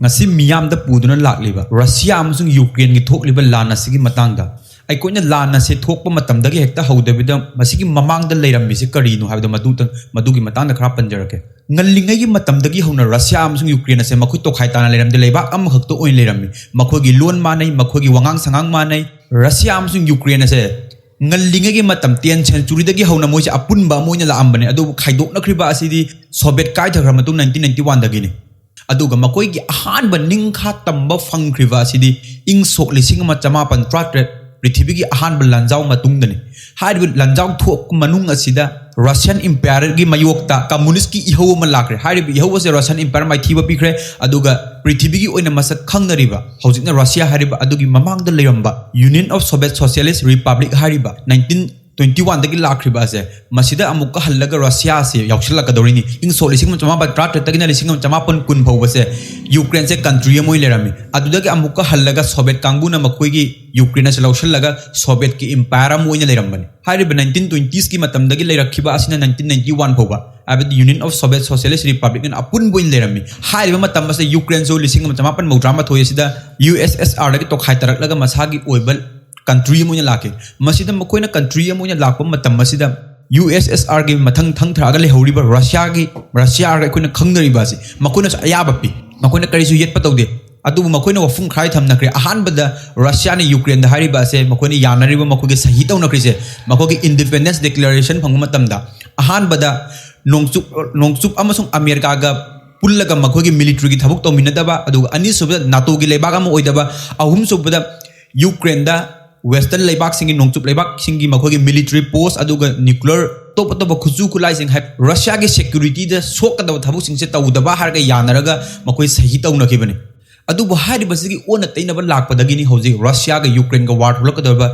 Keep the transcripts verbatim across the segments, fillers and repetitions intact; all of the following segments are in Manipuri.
ꯉꯁꯤ ꯃꯤꯌꯥꯝꯗ ꯄꯨꯗꯨꯅ ꯂꯥꯛꯂꯤꯕ ꯔꯁꯤꯌꯥ ꯑꯃꯁꯨꯡ ꯌꯨꯀ꯭ꯔꯦꯟꯒꯤ ꯊꯣꯛꯂꯤꯕ ꯂꯥꯟ ꯑꯁꯤꯒꯤ ꯃꯇꯥꯡꯗ, ꯑꯩꯈꯣꯏꯅ ꯂꯥꯟ ꯑꯁꯤ ꯊꯣꯛꯄ ꯃꯇꯝꯗꯒꯤ ꯍꯦꯛꯇ ꯍꯧꯗꯕꯤꯗ ꯃꯁꯤꯒꯤ ꯃꯃꯥꯡꯗ ꯂꯩꯔꯝꯃꯤꯁꯤ ꯀꯔꯤꯅꯣ ꯍꯥꯏꯕꯗꯣ ꯃꯗꯨꯇꯪ, ꯃꯗꯨꯒꯤ ꯃꯇꯥꯡꯗ ꯈꯔ ꯄꯟꯖꯔꯛꯀꯦ꯫ ꯉꯜꯂꯤꯉꯩꯒꯤ ꯃꯇꯝꯗꯒꯤ ꯍꯧꯅ ꯔꯁꯤꯌꯥ ꯑꯃꯁꯨꯡ ꯌꯨꯀ꯭ꯔꯦꯟ ꯑꯁꯦ ꯃꯈꯣꯏ ꯇꯣꯈꯥꯏ ꯇꯥꯅ ꯂꯩꯔꯝꯗꯦ, ꯂꯩꯕꯥꯛ ꯑꯃꯈꯛꯇ ꯑꯣꯏꯅ ꯂꯩꯔꯝꯃꯤ꯫ ꯃꯈꯣꯏꯒꯤ ꯂꯣꯟ ꯃꯥꯟꯅꯩ, ꯃꯈꯣꯏꯒꯤ ꯋꯥꯉꯥꯡ ꯁꯉꯥꯡ ꯃꯥꯟꯅꯩ꯫ ꯔꯁꯤꯌꯥ ꯑꯃꯁꯨꯡ ꯌꯨꯀ꯭ꯔꯦꯟ ꯑꯁꯦ ꯉꯜꯂꯤꯉꯩꯒꯤ ꯃꯇꯝ, ten centuryꯗꯒꯤ ꯍꯧꯅ ꯃꯣꯏꯁꯦ ꯑꯄꯨꯟꯕ ꯑꯃ ꯑꯣꯏꯅ ꯂꯥꯛꯑꯝꯕꯅꯤ, ꯑꯗꯨꯕꯨ ꯈꯥꯏꯗꯣꯛꯅꯈ꯭ꯔꯤꯕ ꯑꯁꯤꯗꯤ ꯁꯣꯚꯤꯌꯦꯠ ꯀꯥꯏꯊꯈ꯭ꯔ ꯃꯇꯨꯡ nineteen ninety oneꯗꯒꯤꯅꯤ꯫ ꯑꯗꯨꯒ ꯃꯈꯣꯏꯒꯤ ꯑꯍꯥꯟꯕ ꯅꯤꯡꯈꯥ ꯇꯝꯕ ꯐꯪꯈ꯭ꯔꯤꯕ ꯑꯁꯤꯗꯤ ꯏꯪ ꯁꯣꯛ ꯂꯤꯁꯤꯡ ꯑꯃ ꯆꯃꯥꯄꯟ ꯇꯔꯥꯇꯔꯦꯠ, ꯄ꯭ꯔꯤꯊꯤꯕꯤꯒꯤ ꯑꯍꯥꯟꯕ ꯂꯥꯟꯖꯥꯎ ꯃꯇꯨꯡꯗꯅꯤ꯫ ꯍꯥꯏꯔꯤꯕ ꯂꯥꯟꯖꯥꯎ ꯊꯣꯛꯄ ꯃꯅꯨꯡ ꯑꯁꯤꯗ ꯔꯁꯤꯌꯥꯟ ꯏꯝꯄꯥꯌꯔꯒꯤ ꯃꯥꯌꯣꯛꯇ ꯀꯝꯃꯨꯅꯤꯁ꯭ꯠꯀꯤ ꯏꯍꯧ ꯑꯃ ꯂꯥꯛꯈ꯭ꯔꯦ꯫ ꯍꯥꯏꯔꯤꯕ ꯏꯍꯧ ꯑꯁꯦ ꯔꯁꯤꯌꯥꯟ ꯏꯝꯄꯥꯌꯔ ꯃꯥꯏꯊꯤꯕ ꯄꯤꯈ꯭ꯔꯦ, ꯑꯗꯨꯒ ꯄ꯭ꯔꯤꯊꯤꯕꯤꯒꯤ ꯑꯣꯏꯅ ꯃꯁꯛ ꯈꯪꯅꯔꯤꯕ ꯍꯧꯖꯤꯛꯅ ꯔꯁꯤꯌꯥ ꯍꯥꯏꯔꯤꯕ ꯑꯗꯨꯒꯤ ꯃꯃꯥꯡꯗ ꯂꯩꯔꯝꯕ Union of Soviet Socialist Republic ꯍꯥꯏꯔꯤꯕ nineteen twenty oneꯗꯒꯤ ꯂꯥꯛꯈ꯭ꯔꯤꯕ ꯑꯁꯦ, ꯃꯁꯤꯗ ꯑꯃꯨꯛꯀ ꯍꯜꯂꯒ ꯔꯁꯤꯌꯥ ꯑꯁꯦ ꯌꯥꯎꯁꯤꯜꯂꯛꯀꯗꯧꯔꯤꯅꯤ꯫ ꯏꯪ ꯁꯣꯛ ꯂꯤꯁꯤꯡ ꯑꯃ ꯆꯃꯥꯄꯟ ꯇꯔꯥꯇꯔꯦꯠꯇꯒꯤꯅ ꯂꯤꯁꯤꯡ ꯑꯃ ꯆꯃꯥꯄꯟ ꯀꯨꯟ ꯐꯥꯎꯕꯁꯦ ꯌꯨꯀ꯭ꯔꯦꯟꯁꯦ country ꯑꯃ ꯑꯣꯏꯅ ꯂꯩꯔꯝꯃꯤ꯫ ꯑꯗꯨꯗꯒꯤ ꯑꯃꯨꯛꯀ ꯍꯜꯂꯒ ꯁꯣꯚꯤꯌꯦꯠ ꯀꯥꯡꯕꯨꯅ ꯃꯈꯣꯏꯒꯤ ꯌꯨꯀ꯭ꯔꯦꯟ ꯑꯁꯦ ꯂꯧꯁꯤꯜꯂꯒ ꯁꯣꯚꯤꯌꯦꯠꯀꯤ ꯏꯝꯄꯥꯌꯔ ꯑꯃ ꯑꯣꯏꯅ ꯂꯩꯔꯝꯕꯅꯤ꯫ ꯍꯥꯏꯔꯤꯕ nineteen twenties ꯃꯇꯝꯗꯒꯤ ꯂꯩꯔꯛꯈꯤꯕ ꯑꯁꯤꯅ nineteen ninety one ꯐꯥꯎꯕ, ꯍꯥꯏꯕꯗꯤ Union of Soviet Socialist Republicꯅ ꯑꯄꯨꯟꯕ ꯑꯣꯏꯅ ꯂꯩꯔꯝꯃꯤ꯫ ꯍꯥꯏꯔꯤꯕ ꯃꯇꯝ ꯑꯁꯤꯗ ꯌꯨꯀ꯭ꯔꯦꯟꯁꯨ ꯂꯤꯁꯤꯡ ꯑꯃ ꯆꯃꯥꯄꯟ ꯃꯧꯗ꯭ꯔꯥ ꯃꯥꯊꯣꯏ ꯑꯁꯤꯗ ꯌꯨ ꯑꯦꯁ ꯑꯦꯁ ꯑꯥꯔꯗꯒꯤ ꯇꯣꯈꯥꯏ ꯇꯥꯔꯛꯂꯒ ꯃꯁꯥꯒꯤ ꯑꯣꯏꯕ country ꯑꯃ ꯑꯣꯏꯅ ꯂꯥꯛꯈꯤ꯫ ꯃꯁꯤꯗ ꯃꯈꯣꯏꯅ country ꯑꯃ ꯑꯣꯏꯅ ꯂꯥꯛꯄ ꯃꯇꯝ ꯑꯁꯤꯗ ꯌꯨ ꯑꯦꯁ ꯑꯦꯁ ꯑꯥꯔꯒꯤ ꯃꯊꯪ ꯊꯪꯊꯔꯛꯑꯒ ꯂꯩꯍꯧꯔꯤꯕ ꯔꯁꯤꯌꯥꯒꯤ, ꯔꯁꯤꯌꯥꯒ ꯑꯩꯈꯣꯏꯅ ꯈꯪꯅꯔꯤꯕ ꯑꯁꯤ ꯃꯈꯣꯏꯅꯁꯨ ꯑꯌꯥꯕ ꯄꯤ, ꯃꯈꯣꯏꯅ ꯀꯔꯤꯁꯨ ꯌꯦꯠꯄ ꯇꯧꯗꯦ꯫ ꯑꯗꯨꯕꯨ ꯃꯈꯣꯏꯅ ꯋꯥꯐꯝ ꯈꯔꯥꯏ ꯊꯝꯅꯈ꯭ꯔꯦ꯫ ꯑꯍꯥꯟꯕꯗ ꯔꯁꯤꯌꯥꯅ ꯌꯨꯀ꯭ꯔꯦꯟꯗ ꯍꯥꯏꯔꯤꯕ ꯑꯁꯦ ꯃꯈꯣꯏꯅ ꯌꯥꯅꯔꯤꯕ, ꯃꯈꯣꯏꯒꯤ ꯁꯍꯤ ꯇꯧꯅꯈ꯭ꯔꯤꯁꯦ, ꯃꯈꯣꯏꯒꯤ independence declaration ꯐꯪꯕ ꯃꯇꯝꯗ ꯑꯍꯥꯟꯕꯗ ꯅꯣꯡꯆꯨꯞ, ꯅꯣꯡꯆꯨꯞ ꯑꯃꯁꯨꯡ ꯑꯃꯦꯔꯤꯀꯥꯒ ꯄꯨꯜꯂꯒ ꯃꯈꯣꯏꯒꯤ militaryꯒꯤ ꯊꯕꯛ ꯇꯧꯃꯤꯟꯅꯗꯕ, ꯑꯗꯨꯒ ꯑꯅꯤꯁꯨꯕꯗ ꯅꯥꯇꯣꯒꯤ ꯂꯩꯕꯥꯛ ꯑꯃ ꯑꯣꯏꯗꯕ, ꯑꯍꯨꯝꯁꯨꯕꯗ ꯌꯨꯀ꯭ꯔꯦꯟꯗ western ꯂꯩꯕꯥꯛꯁꯤꯡꯒꯤ, ꯅꯣꯡꯆꯨꯞ ꯂꯩꯕꯥꯛꯁꯤꯡꯒꯤ ꯃꯈꯣꯏꯒꯤ military post, ꯑꯗꯨꯒ nuclear, ꯑꯇꯣꯞ ꯑꯇꯣꯞꯄ ꯈꯨꯠꯁꯨ ꯈꯨꯠꯂꯥꯏꯁꯤꯡ ꯍꯥꯏ, ꯔꯁꯤꯌꯥꯒꯤ securityꯗ ꯁꯣꯛꯀꯗꯕ ꯊꯕꯛꯁꯤꯡꯁꯦ ꯇꯧꯗꯕ ꯍꯥꯏꯔꯒ ꯌꯥꯅꯔꯒ ꯃꯈꯣꯏ ꯁꯍꯤ ꯇꯧꯅꯈꯤꯕꯅꯤ꯫ ꯑꯗꯨꯕꯨ ꯍꯥꯏꯔꯤꯕꯁꯤꯒꯤ ꯑꯣꯟꯅ ꯇꯩꯅꯕ ꯂꯥꯛꯄꯗꯒꯤꯅꯤ ꯍꯧꯖꯤꯛ ꯔꯁꯤꯌꯥꯒ ꯌꯨꯀ꯭ꯔꯦꯟꯒ war ꯊꯣꯛꯂꯛꯀꯗꯧꯔꯤꯕ,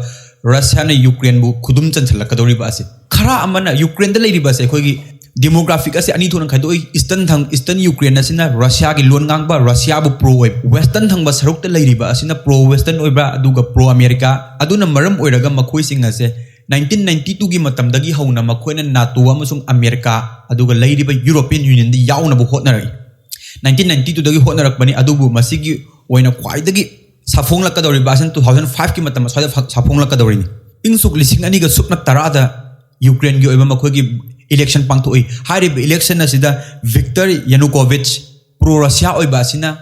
ꯔꯁꯤꯌꯥꯅ ꯌꯨꯀ꯭ꯔꯦꯟꯕꯨ ꯈꯨꯗꯨꯝ ꯆꯟꯁꯤꯜꯂꯛꯀꯗꯧꯔꯤꯕ ꯑꯁꯤ꯫ ꯈꯔ ꯑꯃꯅ ꯌꯨꯀ꯭ꯔꯦꯟꯗ ꯂꯩꯔꯤꯕ ꯑꯁꯦ ꯑꯩꯈꯣꯏꯒꯤ demographic ꯑꯁꯦ ꯑꯅꯤ ꯊꯣꯛꯅ ꯈꯥꯏꯗꯣꯛꯏ꯫ Eastern ꯊꯪ, Eastern ꯌꯨꯀ꯭ꯔꯦꯟ ꯑꯁꯤꯅ ꯔꯁꯤꯌꯥꯒꯤ ꯂꯣꯟ ꯉꯥꯡꯕ, ꯔꯁꯤꯌꯥꯕꯨ pro ꯑꯣꯏꯕ, western ꯊꯪꯕ ꯁꯔꯨꯛꯇ ꯂꯩꯔꯤꯕ ꯑꯁꯤꯅ pro western ꯑꯣꯏꯕ, ꯑꯗꯨꯒ pro America꯫ ꯑꯗꯨꯅ ꯃꯔꯝ ꯑꯣꯏꯔꯒ ꯃꯈꯣꯏꯁꯤꯡ ꯑꯁꯦ nineteen ninety twoꯒꯤ ꯃꯇꯝꯗꯒꯤ ꯍꯧꯅ ꯃꯈꯣꯏꯅ ꯅꯥꯇꯣ ꯑꯃꯁꯨꯡ ꯑꯃꯦꯔꯤꯀꯥ, ꯑꯗꯨꯒ ꯂꯩꯔꯤꯕ European Unionꯗ ꯌꯥꯎꯅꯕ ꯍꯣꯠꯅꯔꯛꯏ꯫ ꯅꯥꯏꯟꯇꯤꯟ ꯅꯥꯏꯟꯇꯤ ꯇꯨꯗꯒꯤ ꯍꯣꯠꯅꯔꯛꯄꯅꯤ꯫ ꯑꯗꯨꯕꯨ ꯃꯁꯤꯒꯤ ꯑꯣꯏꯅ ꯈ꯭ꯋꯥꯏꯗꯒꯤ ꯁꯥꯐꯣꯡꯂꯛꯀꯗꯧꯔꯤꯕ ꯑꯁꯤꯅ ꯇꯨ ꯊꯥꯎꯖꯟ ꯐꯥꯏꯚꯀꯤ ꯃꯇꯝ ꯑꯁ꯭ꯋꯥꯏꯗ ꯐ- ꯁꯥꯐꯣꯡꯂꯛꯀꯗꯧꯔꯤꯅꯤ꯫ ꯏꯪ ꯁꯣꯛ ꯂꯤꯁꯤꯡ ꯑꯅꯤꯒ ꯁꯨꯞꯅ ꯇꯔꯥꯗ ꯌꯨꯀ꯭ꯔꯦꯟꯒꯤ ꯑꯣꯏꯕ ꯃꯈꯣꯏꯒꯤ ꯏꯂꯦꯛꯁꯟ ꯄꯥꯡꯊꯣꯛꯏ꯫ ꯍꯥꯏꯔꯤꯕ ꯏꯂꯦꯛꯁꯟ ꯑꯁꯤꯗ ꯚꯤꯛꯇꯔ ꯌꯥꯅꯨꯀꯣꯚꯤꯆ, ꯄ꯭ꯔꯣ ꯔꯁꯤꯌꯥ ꯑꯣꯏꯕ ꯑꯁꯤꯅ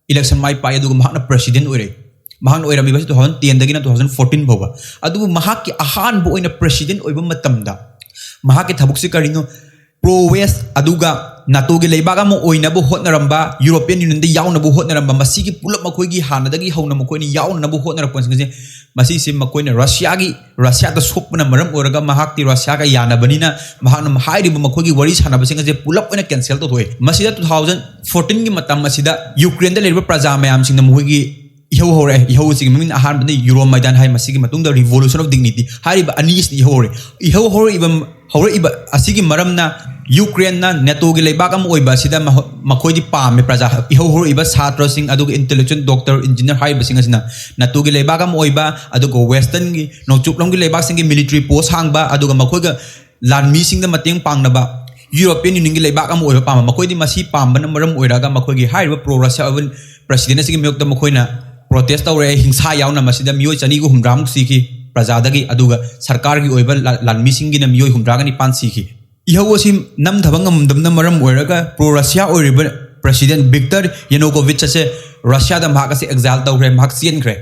ꯏꯂꯦꯛꯁꯟ ꯃꯥꯏ ꯄꯥꯛꯏ, ꯑꯗꯨꯒ ꯃꯍꯥꯛꯅ ꯄ꯭ꯔꯦꯁꯤꯗꯦꯟ ꯑꯣꯏꯔꯦ꯫ ꯃꯍꯥꯛꯅ ꯑꯣꯏꯔꯝꯃꯤꯕꯁꯤ ꯇꯨ ꯊꯥꯎꯖꯟ ꯇꯦꯟꯗꯒꯤꯅ ꯇꯨ ꯊꯥꯎꯖꯟ ꯐꯣꯔꯇꯤꯟ ꯐꯥꯎꯕ꯫ ꯑꯗꯨꯕꯨ ꯃꯍꯥꯛꯀꯤ ꯑꯍꯥꯟꯕ ꯑꯣꯏꯅ ꯄ꯭ꯔꯦꯁꯤꯗꯦꯟ ꯑꯣꯏꯕ ꯃꯇꯝꯗ ꯃꯍꯥꯛꯀꯤ ꯊꯕꯛꯁꯤ ꯀꯔꯤꯅꯣ? ꯄ꯭ꯔꯣ ꯋꯦꯁ, ꯑꯗꯨꯒ ꯅꯥꯇꯣꯒꯤ ꯂꯩꯕꯥꯛ ꯑꯃ ꯑꯣꯏꯅꯕ ꯍꯣꯠꯅꯔꯝꯕ, ꯌꯨꯔꯣꯄꯤꯌꯟ ꯌꯨꯅꯤꯌꯟꯗ ꯌꯥꯎꯅꯕ ꯍꯣꯠꯅꯔꯝꯕ, ꯃꯁꯤꯒꯤ ꯄꯨꯂꯞ ꯃꯈꯣꯏꯒꯤ ꯍꯥꯟꯅꯗꯒꯤ ꯍꯧꯅ ꯃꯈꯣꯏꯅ ꯌꯥꯎꯅꯅꯕ ꯍꯣꯠꯅꯔꯛꯄꯁꯤꯡꯁꯦ, ꯃꯁꯤꯁꯦ ꯃꯈꯣꯏꯅ ꯔꯁꯤꯌꯥꯒꯤ, ꯔꯁꯤꯌꯥꯗ ꯁꯣꯛꯄꯅ ꯃꯔꯝ ꯑꯣꯏꯔꯒ ꯃꯍꯥꯛꯇꯤ ꯔꯁꯤꯌꯥꯒ ꯌꯥꯅꯕꯅꯤꯅ ꯃꯍꯥꯛꯅ ꯍꯥꯏꯔꯤꯕ ꯃꯈꯣꯏꯒꯤ ꯋꯥꯔꯤ ꯁꯥꯟꯅꯕꯁꯤꯡ ꯑꯁꯦ ꯄꯨꯂꯞ ꯑꯣꯏꯅ ꯀꯦꯟꯁꯦꯜ ꯇꯧꯊꯣꯛꯑꯦ꯫ ꯃꯁꯤꯗ ꯇꯨ ꯊꯥꯎꯖꯟ ꯐꯣꯔꯇꯤꯟꯒꯤ ꯃꯇꯝ ꯑꯁꯤꯗ ꯌꯨꯀ꯭ꯔꯦꯟꯗ ꯂꯩꯔꯤꯕ ꯄ꯭ꯔꯖꯥ ꯃꯌꯥꯝꯁꯤꯡꯅ ꯃꯈꯣꯏꯒꯤ ꯏꯍꯧ ꯍꯧꯔꯛꯑꯦ꯫ ꯏꯍꯧꯁꯤꯒꯤ ꯃꯃꯤꯡ ꯑꯍꯥꯟꯕꯗ ꯌꯨꯔꯣ ꯃꯥꯏꯗꯥꯟ ꯍꯥꯏ, ꯃꯁꯤꯒꯤ ꯃꯇꯨꯡꯗ Revolution of Dignity ꯍꯥꯏꯔꯤꯕ ꯑꯅꯤꯁꯤꯅ ꯏꯍꯧ ꯍꯧꯔꯛꯑꯦ꯫ ꯏꯍꯧ ꯍꯧꯔꯛꯏꯕ ꯍꯧꯔꯛꯏꯕ ꯑꯁꯤꯒꯤ ꯃꯔꯝꯅ ꯌꯨꯀ꯭ꯔꯦꯟꯅ ꯅꯦꯇꯣꯒꯤ ꯂꯩꯕꯥꯛ ꯑꯃ ꯑꯣꯏꯕ ꯑꯁꯤꯗ ꯃꯍ- ꯃꯈꯣꯏꯗꯤ ꯄꯥꯝꯃꯦ꯫ ꯄ꯭ꯔꯖꯥ, ꯏꯍꯧ ꯍꯧꯔꯛꯏꯕ ꯁꯥꯇ꯭ꯔꯁꯤꯡ, ꯑꯗꯨꯒ ꯏꯟꯇꯦꯂꯦꯛꯆꯨꯋꯦꯜ, ꯗꯣꯛꯇꯔ, ꯏꯟꯖꯤꯅꯤꯌꯔ ꯍꯥꯏꯔꯤꯕꯁꯤꯡ ꯑꯁꯤꯅ ꯅꯦꯇꯣꯒꯤ ꯂꯩꯕꯥꯛ ꯑꯃ ꯑꯣꯏꯕ, ꯑꯗꯨꯒ ꯋꯦꯁꯇꯔꯟꯒꯤ, ꯅꯣꯡꯆꯨꯞꯂꯣꯝꯒꯤ ꯂꯩꯕꯥꯛꯁꯤꯡꯒꯤ ꯃꯤꯂꯤꯇꯔꯤ ꯄꯣꯁ ꯍꯥꯡꯕ, ꯑꯗꯨꯒ ꯃꯈꯣꯏꯒ ꯂꯥꯟꯃꯤꯁꯤꯡꯗ ꯃꯇꯦꯡ ꯄꯥꯡꯅꯕ ꯌꯨꯔꯣꯄꯤꯌꯟ ꯌꯨꯅꯤꯌꯟꯒꯤ ꯂꯩꯕꯥꯛ ꯑꯃ ꯑꯣꯏꯕ ꯄꯥꯝꯕ꯫ ꯃꯈꯣꯏꯗꯤ ꯃꯁꯤ ꯄꯥꯝꯕꯅ ꯃꯔꯝ ꯑꯣꯏꯔꯒ ꯃꯈꯣꯏꯒꯤ ꯍꯥꯏꯔꯤꯕ ꯄ꯭ꯔꯣ ꯔꯁꯤꯌꯥ ꯑꯣꯏꯕ ꯄ꯭ꯔꯦꯁꯤꯗꯦꯟ ꯑꯁꯤꯒꯤ ꯃꯥꯌꯣꯛꯇ ꯃꯈꯣꯏꯅ ꯄ꯭ꯔꯣꯇꯦꯁ ꯇꯧꯔꯛꯑꯦ꯫ ꯍꯤꯡꯁꯥ ꯌꯥꯎꯅ ꯃꯁꯤꯗ ꯃꯤꯑꯣꯏ ꯆꯅꯤꯒ ꯍꯨꯝꯗ꯭ꯔꯥꯃꯨꯛ ꯁꯤꯈꯤ ꯄ꯭ꯔꯖꯥꯗꯒꯤ, ꯑꯗꯨꯒ ꯁꯔꯀꯥꯔꯒꯤ ꯑꯣꯏꯕ ꯂꯥ- ꯂꯥꯟꯃꯤꯁꯤꯡꯒꯤꯅ ꯃꯤꯑꯣꯏ ꯍꯨꯝꯗ꯭ꯔꯥꯒ ꯅꯤꯄꯥꯟ ꯁꯤꯈꯤ꯫ ꯏꯍꯧ ꯑꯁꯤ ꯅꯝꯊꯕ ꯉꯝꯗꯕꯅ ꯃꯔꯝ ꯑꯣꯏꯔꯒ ꯄ꯭ꯔꯣ ꯔꯁꯤꯌꯥ ꯑꯣꯏꯔꯤꯕ ꯄ꯭ꯔꯦꯁꯤꯗꯦꯟ ꯚꯤꯛꯇꯔ ꯌꯥꯅꯨꯀꯣꯚꯤꯆ ꯑꯁꯦ ꯔꯁꯤꯌꯥꯗ ꯃꯍꯥꯛ ꯑꯁꯤ ꯑꯦꯛꯖꯥꯏꯜ ꯇꯧꯈ꯭ꯔꯦ, ꯃꯍꯥꯛ ꯆꯦꯟꯈ꯭ꯔꯦ꯫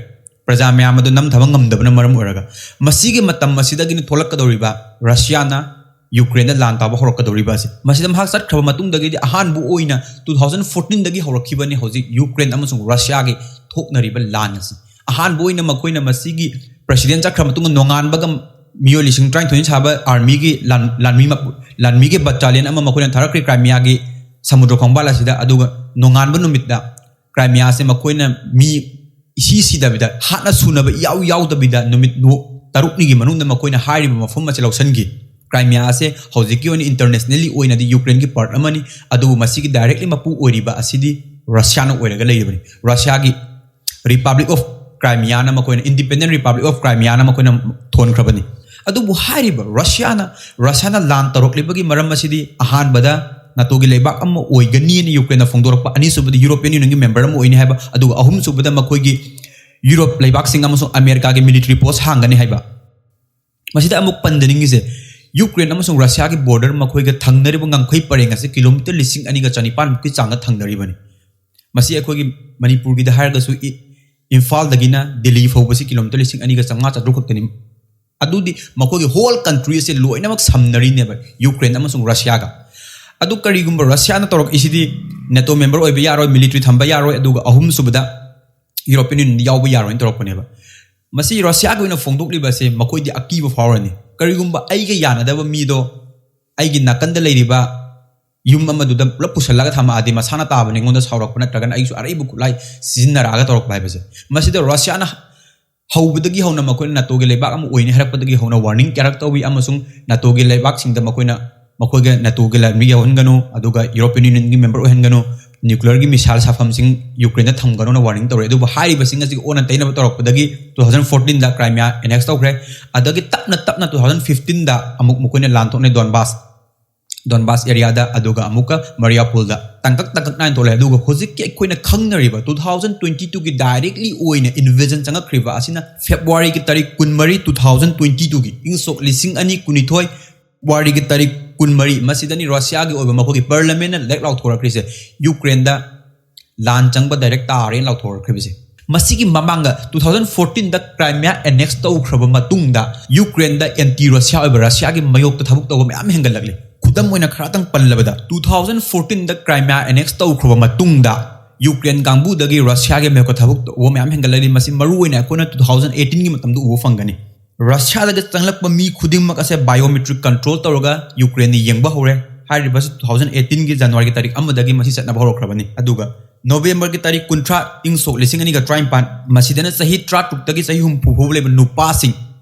ꯄ꯭ꯔꯖꯥ ꯃꯌꯥꯝ ꯑꯗꯨ ꯅꯝꯊꯕ ꯉꯝꯗꯕꯅ ꯃꯔꯝ ꯑꯣꯏꯔꯒ ꯃꯁꯤꯒꯤ ꯃꯇꯝ ꯑꯁꯤꯗꯒꯤꯅ ꯊꯣꯛꯂꯛꯀꯗꯧꯔꯤꯕ ꯔꯁꯤꯌꯥꯅ ꯌꯨꯀ꯭ꯔꯦꯟꯗ ꯂꯥꯟ ꯇꯥꯕ ꯍꯧꯔꯛꯀꯗꯧꯔꯤꯕ ꯑꯁꯤ꯫ ꯃꯁꯤꯗ ꯃꯍꯥꯛ ꯆꯠꯈ꯭ꯔꯕ ꯃꯇꯨꯡꯗꯒꯤꯗꯤ ꯑꯍꯥꯟꯕ ꯑꯣꯏꯅ ꯇꯨ ꯊꯥꯎꯖꯟ ꯐꯣꯔꯇꯤꯟꯗꯒꯤ ꯍꯧꯔꯛꯈꯤꯕꯅꯤ ꯍꯧꯖꯤꯛ ꯌꯨꯀ꯭ꯔꯦꯟ ꯑꯃꯁꯨꯡ ꯔꯁꯤꯌꯥꯒꯤ ꯊꯣꯛꯅꯔꯤꯕ ꯂꯥꯟ ꯑꯁꯤ꯫ ꯑꯍꯥꯟꯕ ꯑꯣꯏꯅ ꯃꯈꯣꯏꯅ ꯃꯁꯤꯒꯤ ꯄ꯭ꯔꯦꯁꯤꯗꯦꯟ ꯆꯠꯈ꯭ꯔ ꯃꯇꯨꯡꯗ ꯅꯣꯡꯉꯥꯟꯕꯒ ꯃꯤꯑꯣꯏ ꯂꯤꯁꯤꯡ ꯇꯔꯥꯅꯤꯊꯣꯏ ꯁꯥꯕ ꯑꯥꯔꯃꯤꯒꯤ ꯂꯥꯟ- ꯂꯥꯟꯃꯤ ꯃꯄꯨ- ꯂꯥꯟꯃꯤꯒꯤ ꯕꯠꯇꯥꯂꯤꯌꯟ ꯑꯃ ꯃꯈꯣꯏꯅ ꯊꯥꯔꯛꯈ꯭ꯔꯦ ꯀ꯭ꯔꯥꯏꯃꯤꯌꯥꯒꯤ ꯁꯃꯨꯗ꯭ꯔ ꯈꯣꯡꯕꯥꯜ ꯑꯁꯤꯗ꯫ ꯑꯗꯨꯒ ꯅꯣꯡꯉꯥꯟꯕ ꯅꯨꯃꯤꯠꯇ ꯀ꯭ꯔꯥꯏꯃꯤꯌꯥꯁꯦ ꯃꯈꯣꯏꯅ ꯃꯤ ꯏꯁꯤ ꯁꯤꯗꯕꯤꯗ, ꯍꯥꯠꯅ ꯁꯨꯅꯕ ꯏꯌꯥꯎ ꯌꯥꯎꯗꯕꯤꯗ ꯅꯨꯃꯤꯠ ꯅꯣ- ꯇꯔꯨꯛꯅꯤꯒꯤ ꯃꯅꯨꯡꯗ ꯃꯈꯣꯏꯅ ꯍꯥꯏꯔꯤꯕ ꯃꯐꯝ ꯑꯁꯤ ꯂꯧꯁꯤꯟꯈꯤ꯫ ꯀ꯭ꯔꯥꯏꯃꯤꯌꯥ ꯑꯁꯦ ꯍꯧꯖꯤꯛꯀꯤ ꯑꯣꯏꯅ ꯏꯟꯇꯔꯅꯦꯁꯅꯦꯜꯂꯤ ꯑꯣꯏꯅꯗꯤ ꯌꯨꯀ꯭ꯔꯦꯟꯒꯤ ꯄꯥꯔꯠ ꯑꯃꯅꯤ, ꯑꯗꯨꯕꯨ ꯃꯁꯤꯒꯤ ꯗꯥꯏꯔꯦꯛꯂꯤ ꯃꯄꯨ ꯑꯣꯏꯔꯤꯕ ꯑꯁꯤꯗꯤ ꯔꯁꯤꯌꯥꯅ ꯑꯣꯏꯔꯒ ꯂꯩꯔꯤꯕꯅꯤ꯫ ꯔꯁꯤꯌꯥꯒꯤ ꯔꯤꯄꯕ꯭ꯂꯤꯛ ꯑꯣꯐ ꯀ꯭ꯔꯥꯏꯃꯤꯌꯥꯅ ꯃꯈꯣꯏꯅ, ꯏꯟꯗꯤꯄꯦꯟꯗꯦꯟ ꯔꯤꯄꯕ꯭ꯂꯤꯛ ꯑꯣꯐ ꯀ꯭ꯔꯥꯏꯃꯤꯌꯥꯅ ꯃꯈꯣꯏꯅ ꯊꯣꯟꯈ꯭ꯔꯕꯅꯤ꯫ ꯑꯗꯨꯕꯨ ꯍꯥꯏꯔꯤꯕ ꯔꯁꯤꯌꯥꯅ, ꯔꯁꯤꯌꯥꯅ ꯂꯥꯟ ꯇꯧꯔꯛꯂꯤꯕꯒꯤ ꯃꯔꯝ ꯑꯁꯤꯗꯤ ꯑꯍꯥꯟꯕꯗ ꯅꯥꯇꯣꯒꯤ ꯂꯩꯕꯥꯛ ꯑꯃ ꯑꯣꯏꯒꯅꯤꯅ ꯌꯨꯀ꯭ꯔꯦꯟꯅ ꯐꯣꯡꯗꯣꯔꯛꯄ, ꯑꯅꯤꯁꯨꯕꯗ ꯌꯨꯔꯣꯄꯤꯌꯟ ꯌꯨꯅꯤꯌꯟꯒꯤ ꯃꯦꯝꯕꯔ ꯑꯃ ꯑꯣꯏꯅꯤ ꯍꯥꯏꯕ, ꯑꯗꯨꯒ ꯑꯍꯨꯝꯁꯨꯕꯗ ꯃꯈꯣꯏꯒꯤ ꯌꯨꯔꯣꯞ ꯂꯩꯕꯥꯛꯁꯤꯡ ꯑꯃꯁꯨꯡ ꯑꯃꯦꯔꯤꯀꯥꯒꯤ ꯃꯤꯂꯤꯇꯔꯤ ꯄꯣꯁ ꯍꯥꯡꯒꯅꯤ ꯍꯥꯏꯕ꯫ ꯃꯁꯤꯗ ꯑꯃꯨꯛ ꯄꯟꯖꯅꯤꯡꯉꯤꯁꯦ, ꯌꯨꯀ꯭ꯔꯦꯟ ꯑꯃꯁꯨꯡ ꯔꯁꯤꯌꯥꯒꯤ ꯕꯣꯔꯗꯔ, ꯃꯈꯣꯏꯒ ꯊꯪꯅꯔꯤꯕ ꯉꯝꯈꯩ ꯄꯔꯦꯡ ꯑꯁꯤ ꯀꯤꯂꯣꯃꯤꯇꯔ ꯂꯤꯁꯤꯡ ꯑꯅꯤꯒ ꯆꯅꯤꯄꯥꯟꯃꯨꯛꯀꯤ ꯆꯥꯡꯗ ꯊꯪꯅꯔꯤꯕꯅꯤ꯫ ꯃꯁꯤ ꯑꯩꯈꯣꯏꯒꯤ ꯃꯅꯤꯄꯨꯔꯒꯤꯗ ꯍꯥꯏꯔꯒꯁꯨ ꯏ-, ꯏꯝꯐꯥꯜꯗꯒꯤꯅ ꯗꯤꯜꯂꯤ ꯐꯥꯎꯕꯁꯤ ꯀꯤꯂꯣꯃꯤꯇꯔ ꯂꯤꯁꯤꯡ ꯑꯅꯤꯒ ꯆꯥꯝꯃꯉꯥ ꯆꯥꯇ꯭ꯔꯨꯛ ꯈꯛꯇꯅꯤ꯫ ꯑꯗꯨꯗꯤ ꯃꯈꯣꯏꯒꯤ ꯍꯣꯜ ꯀꯟꯇ꯭ꯔꯤ ꯑꯁꯦ ꯂꯣꯏꯅꯃꯛ ꯁꯝꯅꯔꯤꯅꯦꯕ, ꯌꯨꯀ꯭ꯔꯦꯟ ꯑꯃꯁꯨꯡ ꯔꯁꯤꯌꯥꯒ꯫ ꯑꯗꯨ ꯀꯔꯤꯒꯨꯝꯕ ꯔꯁꯤꯌꯥꯅ ꯇꯧꯔꯛꯏꯁꯤꯗꯤ ꯅꯦꯇꯣ ꯃꯦꯝꯕꯔ ꯑꯣꯏꯕ ꯌꯥꯔꯣꯏ, ꯃꯤꯂꯤꯇꯔꯤ ꯊꯝꯕ ꯌꯥꯔꯣꯏ, ꯑꯗꯨꯒ ꯑꯍꯨꯝꯁꯨꯕꯗ ꯌꯨꯔꯣꯄꯤꯌꯟ ꯌꯨꯅꯤꯌꯟꯗ ꯌꯥꯎꯕ ꯌꯥꯔꯣꯏꯅ ꯇꯧꯔꯛꯄꯅꯦꯕ꯫ ꯃꯁꯤ ꯔꯁꯤꯌꯥꯒꯤ ꯑꯣꯏꯅ ꯐꯣꯡꯗꯣꯛꯂꯤꯕ ꯑꯁꯦ ꯃꯈꯣꯏꯗꯤ ꯑꯀꯤꯕ ꯐꯥꯎꯔꯅꯤ꯫ ꯀꯔꯤꯒꯨꯝꯕ ꯑꯩꯒ ꯌꯥꯅꯗꯕ ꯃꯤꯗꯣ ꯑꯩꯒꯤ ꯅꯥꯀꯟꯗ ꯂꯩꯔꯤꯕ ꯌꯨꯝ ꯑꯃꯗꯨꯗ ꯄꯨꯂꯞ ꯄꯨꯁꯜꯂꯒ ꯊꯝꯃꯛꯑꯗꯤ, ꯃꯁꯥꯅ ꯇꯥꯕꯅꯤ, ꯑꯩꯉꯣꯟꯗ ꯁꯥꯎꯔꯛꯄ ꯅꯠꯇ꯭ꯔꯒꯅ ꯑꯩꯁꯨ ꯑꯔꯩꯕ ꯈꯨꯠꯂꯥꯏ ꯁꯤꯖꯤꯟꯅꯔꯛꯑꯒ ꯇꯧꯔꯛꯄ ꯍꯥꯏꯕꯁꯦ꯫ ꯃꯁꯤꯗ ꯔꯁꯤꯌꯥꯅ ꯍꯧꯕꯗꯒꯤ ꯍꯧꯅ ꯃꯈꯣꯏꯅ ꯅꯥꯇꯣꯒꯤ ꯂꯩꯕꯥꯛ ꯑꯃ ꯑꯣꯏꯅꯤ ꯍꯥꯏꯔꯛꯄꯗꯒꯤ ꯍꯧꯅ ꯋꯥꯔꯅꯤꯡ ꯀꯌꯥꯔꯛ ꯇꯧꯏ, ꯑꯃꯁꯨꯡ ꯅꯥꯇꯣꯒꯤ ꯂꯩꯕꯥꯛꯁꯤꯡꯗ ꯃꯈꯣꯏꯅ, ꯃꯈꯣꯏꯒ ꯅꯥꯇꯣꯒꯤ ꯂꯥꯟꯃꯤ ꯌꯥꯎꯍꯟꯒꯅꯨ, ꯑꯗꯨꯒ ꯌꯨꯔꯣꯄꯤꯌꯟ ꯌꯨꯅꯤꯌꯟꯒꯤ ꯃꯦꯝꯕꯔ ꯑꯣꯏꯍꯟꯒꯅꯨ, ꯅ꯭ꯌꯨꯀ꯭ꯂꯤꯌꯔꯒꯤ ꯃꯤꯁꯥꯏꯜ ꯁꯥꯐꯝꯁꯤꯡ ꯌꯨꯀ꯭ꯔꯦꯟꯗ ꯊꯝꯒꯅꯨꯅ ꯋꯥꯔꯅꯤꯡ ꯇꯧꯔꯦ꯫ ꯑꯗꯨꯕꯨ ꯍꯥꯏꯔꯤꯕꯁꯤꯡ ꯑꯁꯤꯒꯤ ꯑꯣꯟꯅ ꯇꯩꯅꯕ ꯇꯧꯔꯛꯄꯗꯒꯤ two thousand fourteen ꯗ ꯀ꯭ꯔꯥꯏꯃꯤꯌꯥ ꯑꯦꯅꯦꯛꯁ ꯇꯧꯈ꯭ꯔꯦ꯫ ꯑꯗꯒꯤ ꯇꯞꯅ ꯇꯞꯅ two thousand fifteen ꯗ ꯑꯃꯨꯛ ꯃꯈꯣꯏꯅ ꯂꯥꯟ ꯊꯣꯛꯅꯩ ꯗꯣꯟꯕꯥꯁ, ꯗꯣꯟꯕꯥꯁ ꯑꯦꯔꯤꯌꯥꯗ, ꯑꯗꯨꯒ ꯑꯃꯨꯛꯀ ꯃꯔꯤꯌꯥꯄꯨꯜꯗ ꯇꯥꯡꯀꯛ ꯇꯥꯡꯀꯛ ꯅꯥꯏꯅ ꯊꯣꯛꯂꯛꯑꯦ꯫ ꯑꯗꯨꯒ ꯍꯧꯖꯤꯛꯀꯤ ꯑꯩꯈꯣꯏꯅ ꯈꯪꯅꯔꯤꯕ two thousand twenty two ꯒꯤ directly ꯑꯣꯏꯅ invasion ꯆꯪꯉꯛꯈ꯭ꯔꯤꯕ ꯑꯁꯤꯅ ꯐꯦꯕ꯭ꯔꯨꯋꯥꯔꯤꯒꯤ ꯇꯥꯔꯤꯛ ꯀꯨꯟꯃꯔꯤ, two thousand twenty two ꯒꯤ, ꯏꯪ ꯁꯣꯛ ꯂꯤꯁꯤꯡ ꯑꯅꯤ ꯀꯨꯟꯅꯤꯊꯣꯏ, ꯐꯦꯕ꯭ꯔꯨꯋꯥꯔꯤꯒꯤ ꯇꯥꯔꯤꯛ ꯀꯨꯟꯃꯔꯤ, ꯃꯁꯤꯗꯅꯤ ꯔꯁꯤꯌꯥꯒꯤ ꯑꯣꯏꯕ ꯃꯈꯣꯏꯒꯤ ꯄꯥꯔꯂꯤꯌꯥꯃꯦꯟꯅ ꯂꯦꯛ ꯂꯥꯎꯊꯣꯔꯛꯈ꯭ꯔꯤꯁꯦ, ꯌꯨꯀ꯭ꯔꯦꯟꯗ ꯂꯥꯟ ꯆꯪꯕ ꯗꯥꯏꯔꯦꯛ ꯇꯥꯔꯦꯅ ꯂꯥꯎꯊꯣꯔꯛꯈ꯭ꯔꯤꯕꯁꯦ꯫ ꯃꯁꯤꯒꯤ ꯃꯃꯥꯡꯗ two thousand fourteen ꯗ ꯀ꯭ꯔꯥꯏꯃꯤꯌꯥ ꯑꯦꯅꯦꯛꯁ ꯇꯧꯈ꯭ꯔꯕ ꯃꯇꯨꯡꯗ ꯌꯨꯀ꯭ꯔꯦꯟꯗ ꯑꯦꯟꯇꯤ ꯔꯁꯤꯌꯥ ꯑꯣꯏꯕ, ꯔꯁꯤꯌꯥꯒꯤ ꯃꯥꯌꯣꯛꯇ ꯊꯕꯛ ꯇꯧꯕ ꯃꯌꯥꯝ ꯍꯦꯟꯒꯠꯂꯛꯂꯤ꯫ ꯈꯨꯗꯝ ꯑꯣꯏꯅ ꯈꯔꯇꯪ ꯄꯜꯂꯕꯗ, two thousand fourteen ꯗ ꯀ꯭ꯔꯥꯏꯃꯤꯌꯥ ꯑꯦꯅꯦꯛꯁ ꯇꯧꯈ꯭ꯔꯕ ꯃꯇꯨꯡꯗ ꯌꯨꯀ꯭ꯔꯦꯟ ꯀꯥꯡꯕꯨꯗꯒꯤ ꯔꯁꯤꯌꯥꯒꯤ ꯃꯥꯌꯣꯛꯇ ꯊꯕꯛ ꯇꯧꯕ ꯃꯌꯥꯝ ꯍꯦꯟꯒꯠꯂꯛꯂꯤ꯫ ꯃꯁꯤ ꯃꯔꯨꯑꯣꯏꯅ ꯑꯩꯈꯣꯏꯅ two thousand eighteen ꯒꯤ ꯃꯇꯝꯗ ꯎꯕ ꯐꯪꯒꯅꯤ꯫ ꯔꯁꯤꯌꯥꯗꯒꯤ ꯆꯪꯂꯛꯄ ꯃꯤ ꯈꯨꯗꯤꯡꯃꯛ ꯑꯁꯦ biometric control ꯇꯧꯔꯒ ꯌꯨꯀ꯭ꯔꯦꯟꯅ ꯌꯦꯡꯕ ꯍꯧꯔꯦ꯫ ꯍꯥꯏꯔꯤꯕꯁꯤ two thousand eighteen ꯒꯤ ꯖꯅꯋꯥꯔꯤꯒꯤ ꯇꯥꯔꯤꯛ ꯑꯃꯗꯒꯤ ꯃꯁꯤ ꯆꯠꯅꯕ ꯍꯧꯔꯛꯈ꯭ꯔꯕꯅꯤ꯫ ꯑꯗꯨꯒ ꯅꯣꯕꯦꯝꯕꯔꯒꯤ ꯇꯥꯔꯤꯛ ꯀꯨꯟꯊ꯭ꯔꯥ, ꯏꯪ ꯁꯣꯛ ꯂꯤꯁꯤꯡ ꯑꯅꯤꯒ ꯇꯔꯥꯅꯤꯄꯥꯟ, ꯃꯁꯤꯗꯅ ꯆꯍꯤ ꯇꯔꯥꯇꯔꯨꯛꯇꯒꯤ ꯆꯍꯤ ꯍꯨꯝꯐꯨ ꯐꯥꯎꯕ ꯂꯩꯕ ꯅꯨꯄꯥꯁꯤꯡ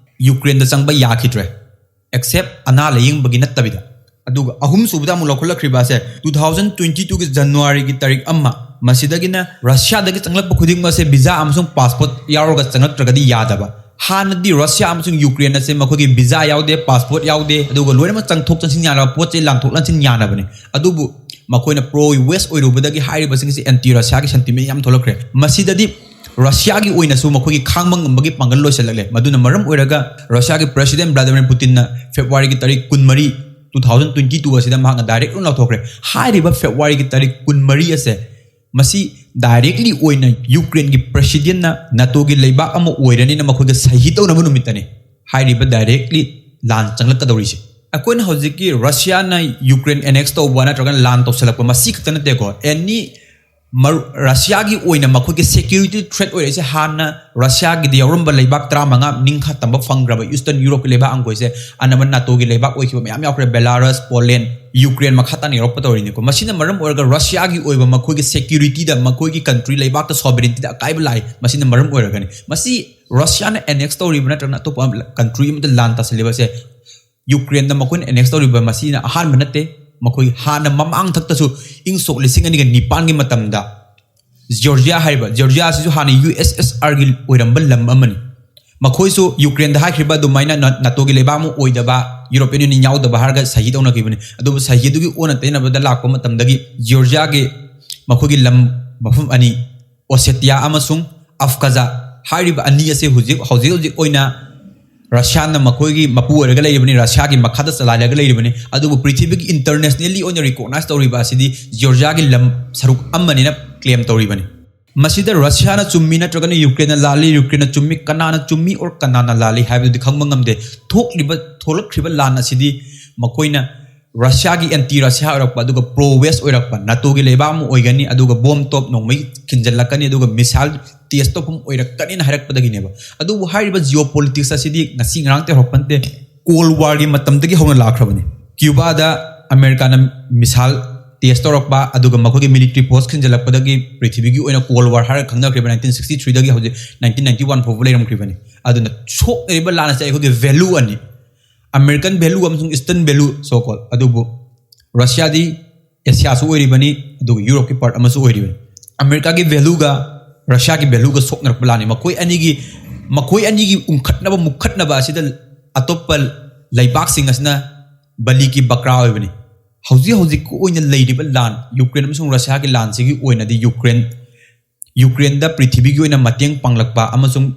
ꯌꯨꯀ꯭ꯔꯦꯟꯗ ꯆꯪꯕ ꯌꯥꯈꯤꯗ꯭ꯔꯦ, except ꯑꯅꯥ ꯂꯥꯌꯦꯡꯕꯒꯤ ꯅꯠꯇꯕꯤꯗ꯫ ꯑꯗꯨꯒ ꯑꯍꯨꯝꯁꯨꯕꯗ ꯑꯃꯨꯛ ꯂꯧꯈꯠꯂꯛꯈ꯭ꯔꯤꯕ ꯑꯁꯦ two thousand twenty two ꯒꯤ ꯖꯅꯋꯥꯔꯤꯒꯤ ꯇꯥꯔꯤꯛ ꯑꯃ, ꯃꯁꯤꯗꯒꯤꯅ ꯔꯁꯤꯌꯥꯗꯒꯤ ꯆꯪꯂꯛꯄ ꯈꯨꯗꯤꯡꯃꯛ ꯑꯁꯦ ꯚꯤꯖꯥ ꯑꯃꯁꯨꯡ ꯄꯥꯁꯄꯣꯔꯠ ꯌꯥꯎꯔꯒ ꯆꯪꯂꯛꯇ꯭ꯔꯒꯗꯤ ꯌꯥꯗꯕ꯫ ꯍꯥꯟꯅꯗꯤ ꯔꯁꯤꯌꯥ ꯑꯃꯁꯨꯡ ꯌꯨꯀ꯭ꯔꯦꯟ ꯑꯁꯦ ꯃꯈꯣꯏꯒꯤ ꯚꯤꯖꯥ ꯌꯥꯎꯗꯦ, ꯄꯥꯁꯄꯣꯔꯠ ꯌꯥꯎꯗꯦ, ꯑꯗꯨꯒ ꯂꯣꯏꯅꯃꯛ ꯆꯪꯊꯣꯛ ꯆꯪꯁꯤꯟ ꯌꯥꯅꯕ, ꯄꯣꯠ ꯆꯩ ꯂꯥꯟꯊꯣꯛ ꯂꯥꯟꯁꯤꯟ ꯌꯥꯅꯕꯅꯤ꯫ ꯑꯗꯨꯕꯨ ꯃꯈꯣꯏꯅ ꯄ꯭ꯔꯣ ꯋꯦꯁ ꯑꯣꯏꯔꯨꯕꯗꯒꯤ ꯍꯥꯏꯔꯤꯕꯁꯤꯡꯁꯤ ꯑꯦꯟꯇꯤ ꯔꯁꯤꯌꯥꯒꯤ ꯁꯦꯟꯇꯤꯃꯦꯟ ꯌꯥꯝ ꯊꯣꯛꯂꯛꯈ꯭ꯔꯦ꯫ ꯃꯁꯤꯗꯗꯤ ꯔꯁꯤꯌꯥꯒꯤ ꯑꯣꯏꯅꯁꯨ ꯃꯈꯣꯏꯒꯤ ꯈꯥꯡꯕ ꯉꯝꯕꯒꯤ ꯄꯥꯡꯒꯜ ꯂꯣꯏꯁꯤꯜꯂꯛꯂꯦ꯫ ꯃꯗꯨꯅ ꯃꯔꯝ ꯑꯣꯏꯔꯒ ꯔꯁꯤꯌꯥꯒꯤ ꯄ꯭ꯔꯦꯁꯤꯗꯦꯟ ꯚ꯭ꯂꯥꯗꯤꯃꯤꯔ ꯄꯨꯇꯤꯟꯅ ꯐꯦꯕ꯭ꯔꯨꯋꯥꯔꯤꯒꯤ ꯇꯥꯔꯤꯛ ꯀꯨꯟꯃꯔꯤ, two thousand twenty two ꯑꯁꯤꯗ ꯃꯍꯥꯛꯅ ꯗꯥꯏꯔꯦꯛ ꯑꯣꯏꯅ ꯂꯥꯎꯊꯣꯛꯈ꯭ꯔꯦ꯫ ꯍꯥꯏꯔꯤꯕ ꯐꯦꯕ꯭ꯔꯨꯋꯥꯔꯤꯒꯤ ꯇꯥꯔꯤꯛ ꯀꯨꯟꯃꯔꯤ ꯑꯁꯦ ꯃꯁꯤ ꯗꯥꯏꯔꯦꯛꯂꯤ ꯑꯣꯏꯅ ꯌꯨꯀ꯭ꯔꯦꯟꯒꯤ ꯄ꯭ꯔꯦꯁꯤꯗꯦꯟꯅ ꯅꯥꯇꯣꯒꯤ ꯂꯩꯕꯥꯛ ꯑꯃ ꯑꯣꯏꯔꯅꯤꯅ ꯃꯈꯣꯏꯒ ꯁꯍꯤ ꯇꯧꯅꯕ ꯅꯨꯃꯤꯠꯇꯅꯤ꯫ ꯍꯥꯏꯔꯤꯕ ꯗꯥꯏꯔꯦꯛꯂꯤ ꯂꯥꯟ ꯆꯪꯂꯛꯀꯗꯧꯔꯤꯁꯦ꯫ ꯑꯩꯈꯣꯏꯅ ꯍꯧꯖꯤꯛꯀꯤ ꯔꯁꯤꯌꯥꯅ ꯌꯨꯀ꯭ꯔꯦꯟ ꯑꯦꯅꯦꯛꯁ ꯇꯧꯕ ꯅꯠꯇ꯭ꯔꯒꯅ ꯂꯥꯟ ꯇꯧꯁꯜꯂꯛꯄ ꯃꯁꯤ ꯈꯛꯇ ꯅꯠꯇꯦꯀꯣ꯫ ꯑꯦꯅꯤ ꯔꯁꯤꯌꯥꯒꯤ ꯑꯣꯏꯅ ꯃꯈꯣꯏꯒꯤ ꯁꯦꯀ꯭ꯌꯨꯔꯤꯇꯤ ꯊ꯭ꯔꯦꯠ ꯑꯣꯏꯔꯛꯏꯁꯦ ꯍꯥꯟꯅ ꯔꯁꯤꯌꯥꯒꯤꯗ ꯌꯥꯎꯔꯝꯕ ꯂꯩꯕꯥꯛ ꯇꯔꯥꯃꯉꯥ ꯅꯤꯡꯈꯥ ꯇꯝꯕ ꯐꯪꯈ꯭ꯔꯕ ꯏꯁꯇꯔꯟ ꯌꯨꯔꯣꯞꯀꯤ ꯂꯩꯕꯥꯛ ꯑꯪꯈꯣꯏꯁꯦ ꯑꯅꯝꯕ ꯅꯥꯇꯣꯒꯤ ꯂꯩꯕꯥꯛ ꯑꯣꯏꯈꯤꯕ ꯃꯌꯥꯝ ꯌꯥꯎꯈ꯭ꯔꯦ꯫ ꯕꯦꯂꯥꯔꯁ, ꯄꯣꯂꯦꯟ, ꯌꯨꯀ꯭ꯔꯦꯟ ꯃꯈꯥ ꯇꯥꯅ ꯌꯧꯔꯛꯄ ꯇꯧꯔꯤꯅꯤꯀꯣ꯫ ꯃꯁꯤꯅ ꯃꯔꯝ ꯑꯣꯏꯔꯒ ꯔꯁꯤꯌꯥꯒꯤ ꯑꯣꯏꯕ ꯃꯈꯣꯏꯒꯤ ꯁꯦꯀ꯭ꯌꯨꯔꯤꯇꯤꯗ, ꯃꯈꯣꯏꯒꯤ ꯀꯟꯇ꯭ꯔꯤ ꯂꯩꯕꯥꯛꯇ ꯁꯣꯕꯔꯤꯟꯇꯤꯗ ꯑꯀꯥꯏꯕ ꯂꯥꯛꯏ꯫ ꯃꯁꯤꯅ ꯃꯔꯝ ꯑꯣꯏꯔꯒꯅꯤ꯫ ꯃꯁꯤ ꯔꯁꯤꯌꯥꯅ ꯑꯦꯅꯦꯛꯁ ꯇꯧꯔꯤꯕ ꯅꯠꯇ꯭ꯔꯒꯅ ꯑꯇꯣꯞꯄ ꯀꯟꯇ꯭ꯔꯤ ꯑꯃꯗ ꯂꯥꯟ ꯇꯥꯁꯜꯂꯤꯕꯁꯦ ꯌꯨꯀ꯭ꯔꯦꯟꯗ ꯃꯈꯣꯏꯅ ꯑꯦꯅꯦꯛꯁ ꯇꯧꯔꯤꯕ ꯃꯁꯤꯅ ꯑꯍꯥꯟꯕ ꯅꯠꯇꯦ꯫ ꯃꯈꯣꯏ ꯍꯥꯟꯅ ꯃꯃꯥꯡ ꯊꯛꯇꯁꯨ ꯏꯪ ꯁꯣꯛ ꯂꯤꯁꯤꯡ ꯑꯅꯤꯒ ꯅꯤꯄꯥꯟꯒꯤ ꯃꯇꯝꯗ ꯖꯣꯔꯖꯤꯌꯥ ꯍꯥꯏꯔꯤꯕ, ꯖꯣꯔꯖꯤꯌꯥ ꯑꯁꯤꯁꯨ ꯍꯥꯟꯅ ꯌꯨ ꯑꯦꯁ ꯑꯦꯁ ꯑꯥꯔꯒꯤ ꯑꯣꯏꯔꯝꯕ ꯂꯝ ꯑꯃꯅꯤ꯫ ꯃꯈꯣꯏꯁꯨ ꯌꯨꯀ꯭ꯔꯦꯟꯗ ꯍꯥꯏꯈ꯭ꯔꯤꯕ ꯑꯗꯨꯃꯥꯏꯅ ꯅ-, ꯅꯥꯇꯣꯒꯤ ꯂꯩꯕꯥꯛ ꯑꯃ ꯑꯣꯏꯗꯕ, ꯌꯨꯔꯣꯄꯤꯌꯟ ꯌꯨꯅꯤꯌꯟ ꯌꯥꯎꯗꯕ ꯍꯥꯏꯔꯒ ꯁꯍꯤ ꯇꯧꯅꯈꯤꯕꯅꯤ꯫ ꯑꯗꯨꯕꯨ ꯁꯍꯤ ꯑꯗꯨꯒꯤ ꯑꯣꯟꯅ ꯇꯩꯅꯕꯗ ꯂꯥꯛꯄ ꯃꯇꯝꯗꯒꯤ ꯖꯣꯔꯖꯤꯌꯥꯒꯤ ꯃꯈꯣꯏꯒꯤ ꯂꯝ ꯃꯐꯝ ꯑꯅꯤ, ꯑꯣꯁꯦꯇꯤꯌꯥ ꯑꯃꯁꯨꯡ ꯑꯐꯀꯥꯖꯥ ꯍꯥꯏꯔꯤꯕ ꯑꯅꯤ ꯑꯁꯤ ꯍꯧꯖꯤꯛ, ꯍꯧꯖꯤꯛ ꯍꯧꯖꯤꯛ ꯑꯣꯏꯅ ꯔꯁꯤꯌꯥꯅ ꯃꯈꯣꯏꯒꯤ ꯃꯄꯨ ꯑꯣꯏꯔꯒ ꯂꯩꯔꯤꯕꯅꯤ, ꯔꯁꯤꯌꯥꯒꯤ ꯃꯈꯥꯗ ꯆꯂꯥꯏꯔꯒ ꯂꯩꯔꯤꯕꯅꯤ꯫ ꯑꯗꯨꯕꯨ ꯄ꯭ꯔꯤꯊꯤꯕꯤꯒꯤ ꯏꯟꯇꯔꯅꯦꯁꯅꯦꯜꯂꯤ ꯑꯣꯏꯅ ꯔꯤꯀꯣꯛꯅꯥꯏꯖ ꯇꯧꯔꯤꯕ ꯑꯁꯤꯗꯤ ꯖꯣꯔꯖꯤꯌꯥꯒꯤ ꯂꯝ ꯁꯔꯨꯛ ꯑꯃꯅꯤꯅ ꯀ꯭ꯂꯦꯝ ꯇꯧꯔꯤꯕꯅꯤ꯫ ꯃꯁꯤꯗ ꯔꯁꯤꯌꯥꯅ ꯆꯨꯝꯃꯤ ꯅꯠꯇ꯭ꯔꯒꯅ ꯌꯨꯀ꯭ꯔꯦꯟꯅ ꯂꯥꯜꯂꯤ, ꯌꯨꯀ꯭ꯔꯦꯟꯅ ꯆꯨꯝꯃꯤ, ꯀꯅꯥꯅ ꯆꯨꯝꯃꯤ ꯑꯣꯔ ꯀꯅꯥꯅ ꯂꯥꯜꯂꯤ ꯍꯥꯏꯕꯗꯨꯗꯤ ꯈꯪꯕ ꯉꯝꯗꯦ꯫ ꯊꯣꯛꯂꯤꯕ, ꯊꯣꯛꯂꯛꯈ꯭ꯔꯤꯕ ꯂꯥꯟ ꯑꯁꯤꯗꯤ ꯃꯈꯣꯏꯅ ꯔꯁꯤꯌꯥꯒꯤ ꯑꯦꯟꯇꯤ ꯔꯁꯤꯌꯥ ꯑꯣꯏꯔꯛꯄ, ꯑꯗꯨꯒ ꯄ꯭ꯔꯣ ꯋꯦꯁ ꯑꯣꯏꯔꯛꯄ, ꯅꯥꯇꯣꯒꯤ ꯂꯩꯕꯥꯛ ꯑꯃ ꯑꯣꯏꯒꯅꯤ, ꯑꯗꯨꯒ ꯕꯣꯝ ꯇꯣꯞ ꯅꯣꯡꯃꯩ ꯈꯤꯟꯖꯜꯂꯛꯀꯅꯤ, ꯑꯗꯨꯒ ꯃꯤꯁꯥꯏꯜ ꯇꯦꯁ ꯇꯧꯐꯝ ꯑꯣꯏꯔꯛꯀꯅꯤꯅ ꯍꯥꯏꯔꯛꯄꯗꯒꯤꯅꯦꯕ꯫ ꯑꯗꯨꯕꯨ ꯍꯥꯏꯔꯤꯕ ꯖꯤꯑꯣ ꯄꯣꯂꯤꯇꯤꯛꯁ ꯑꯁꯤꯗꯤ ꯉꯁꯤ ꯉꯔꯥꯡꯇ ꯍꯧꯔꯛꯄ ꯅꯠꯇꯦ, ꯀꯣꯜ ꯋꯥꯔꯒꯤ ꯃꯇꯝꯗꯒꯤ ꯍꯧꯅ ꯂꯥꯛꯈ꯭ꯔꯕꯅꯤ꯫ ꯀ꯭ꯌꯨꯕꯥꯗ ꯑꯃꯦꯔꯤꯀꯥꯅ ꯃꯤꯁꯥꯏꯜ ꯇꯦꯁ ꯇꯧꯔꯛꯄ, ꯑꯗꯨꯒ ꯃꯈꯣꯏꯒꯤ ꯃꯤꯂꯤꯇꯔꯤ ꯄꯣꯁ ꯈꯤꯟꯖꯜꯂꯛꯄꯗꯒꯤ ꯄ꯭ꯔꯤꯊꯤꯕꯤꯒꯤ ꯑꯣꯏꯅ ꯀꯣꯜ ꯋꯥꯔ ꯍꯥꯏꯔꯒ ꯈꯪꯅꯈ꯭ꯔꯤꯕ ꯅꯥꯏꯟꯇꯤꯟ ꯁꯤꯛꯁꯇꯤ ꯊ꯭ꯔꯤꯗꯒꯤ ꯍꯧꯖꯤꯛ ꯅꯥꯏꯟꯇꯤꯟ ꯅꯥꯏꯟꯇꯤ ꯋꯥꯟ ꯐꯥꯎꯕ ꯂꯩꯔꯝꯈ꯭ꯔꯤꯕꯅꯤ꯫ ꯑꯗꯨꯅ ꯁꯣꯛꯅꯔꯤꯕ ꯂꯥꯟ ꯑꯁꯦ ꯑꯩꯈꯣꯏꯒꯤ ꯚꯦꯂꯨ ꯑꯅꯤ, ꯑꯃꯦꯔꯤꯀꯟ ꯚꯦꯂꯨ ꯑꯃꯁꯨꯡ ꯏꯁꯇꯔꯟ ꯚꯦꯂꯨ, ꯁꯣ ꯀꯣꯜ꯫ ꯑꯗꯨꯕꯨ ꯔꯁꯤꯌꯥꯗꯤ ꯑꯦꯁꯤꯌꯥꯁꯨ ꯑꯣꯏꯔꯤꯕꯅꯤ, ꯑꯗꯨꯒ ꯌꯨꯔꯣꯞꯀꯤ ꯄꯥꯔꯠ ꯑꯃꯁꯨ ꯑꯣꯏꯔꯤꯕꯅꯤ꯫ ꯑꯃꯦꯔꯤꯀꯥꯒꯤ ꯚꯦꯂꯨꯒ ꯔꯁꯤꯌꯥꯒꯤ ꯚꯦꯂꯨꯒ ꯁꯣꯛꯅꯔꯛꯄ ꯂꯥꯟꯅꯤ꯫ ꯃꯈꯣꯏ ꯑꯅꯤꯒꯤ ꯃꯈꯣꯏ ꯑꯅꯤꯒꯤ ꯎꯪꯈꯠꯅꯕ ꯃꯨꯛꯈꯠꯅꯕ ꯑꯁꯤꯗ ꯑꯇꯣꯞꯄ ꯂꯩꯕꯥꯛꯁꯤꯡ ꯑꯁꯤꯅ ꯕꯂꯤꯒꯤ ꯕꯀ꯭ꯔꯥ ꯑꯣꯏꯕꯅꯤ꯫ ꯍꯧꯖꯤꯛ ꯍꯧꯖꯤꯛꯀꯤ ꯑꯣꯏꯅ ꯂꯩꯔꯤꯕ ꯂꯥꯟ, ꯌꯨꯀ꯭ꯔꯦꯟ ꯑꯃꯁꯨꯡ ꯔꯁꯤꯌꯥꯒꯤ ꯂꯥꯟꯁꯤꯒꯤ ꯑꯣꯏꯅꯗꯤ ꯌꯨꯀ꯭ꯔꯦꯟ ꯌꯨꯀ꯭ꯔꯦꯟꯗ ꯄ꯭ꯔꯤꯊꯤꯕꯤꯒꯤ ꯑꯣꯏꯅ ꯃꯇꯦꯡ ꯄꯥꯡꯂꯛꯄ ꯑꯃꯁꯨꯡ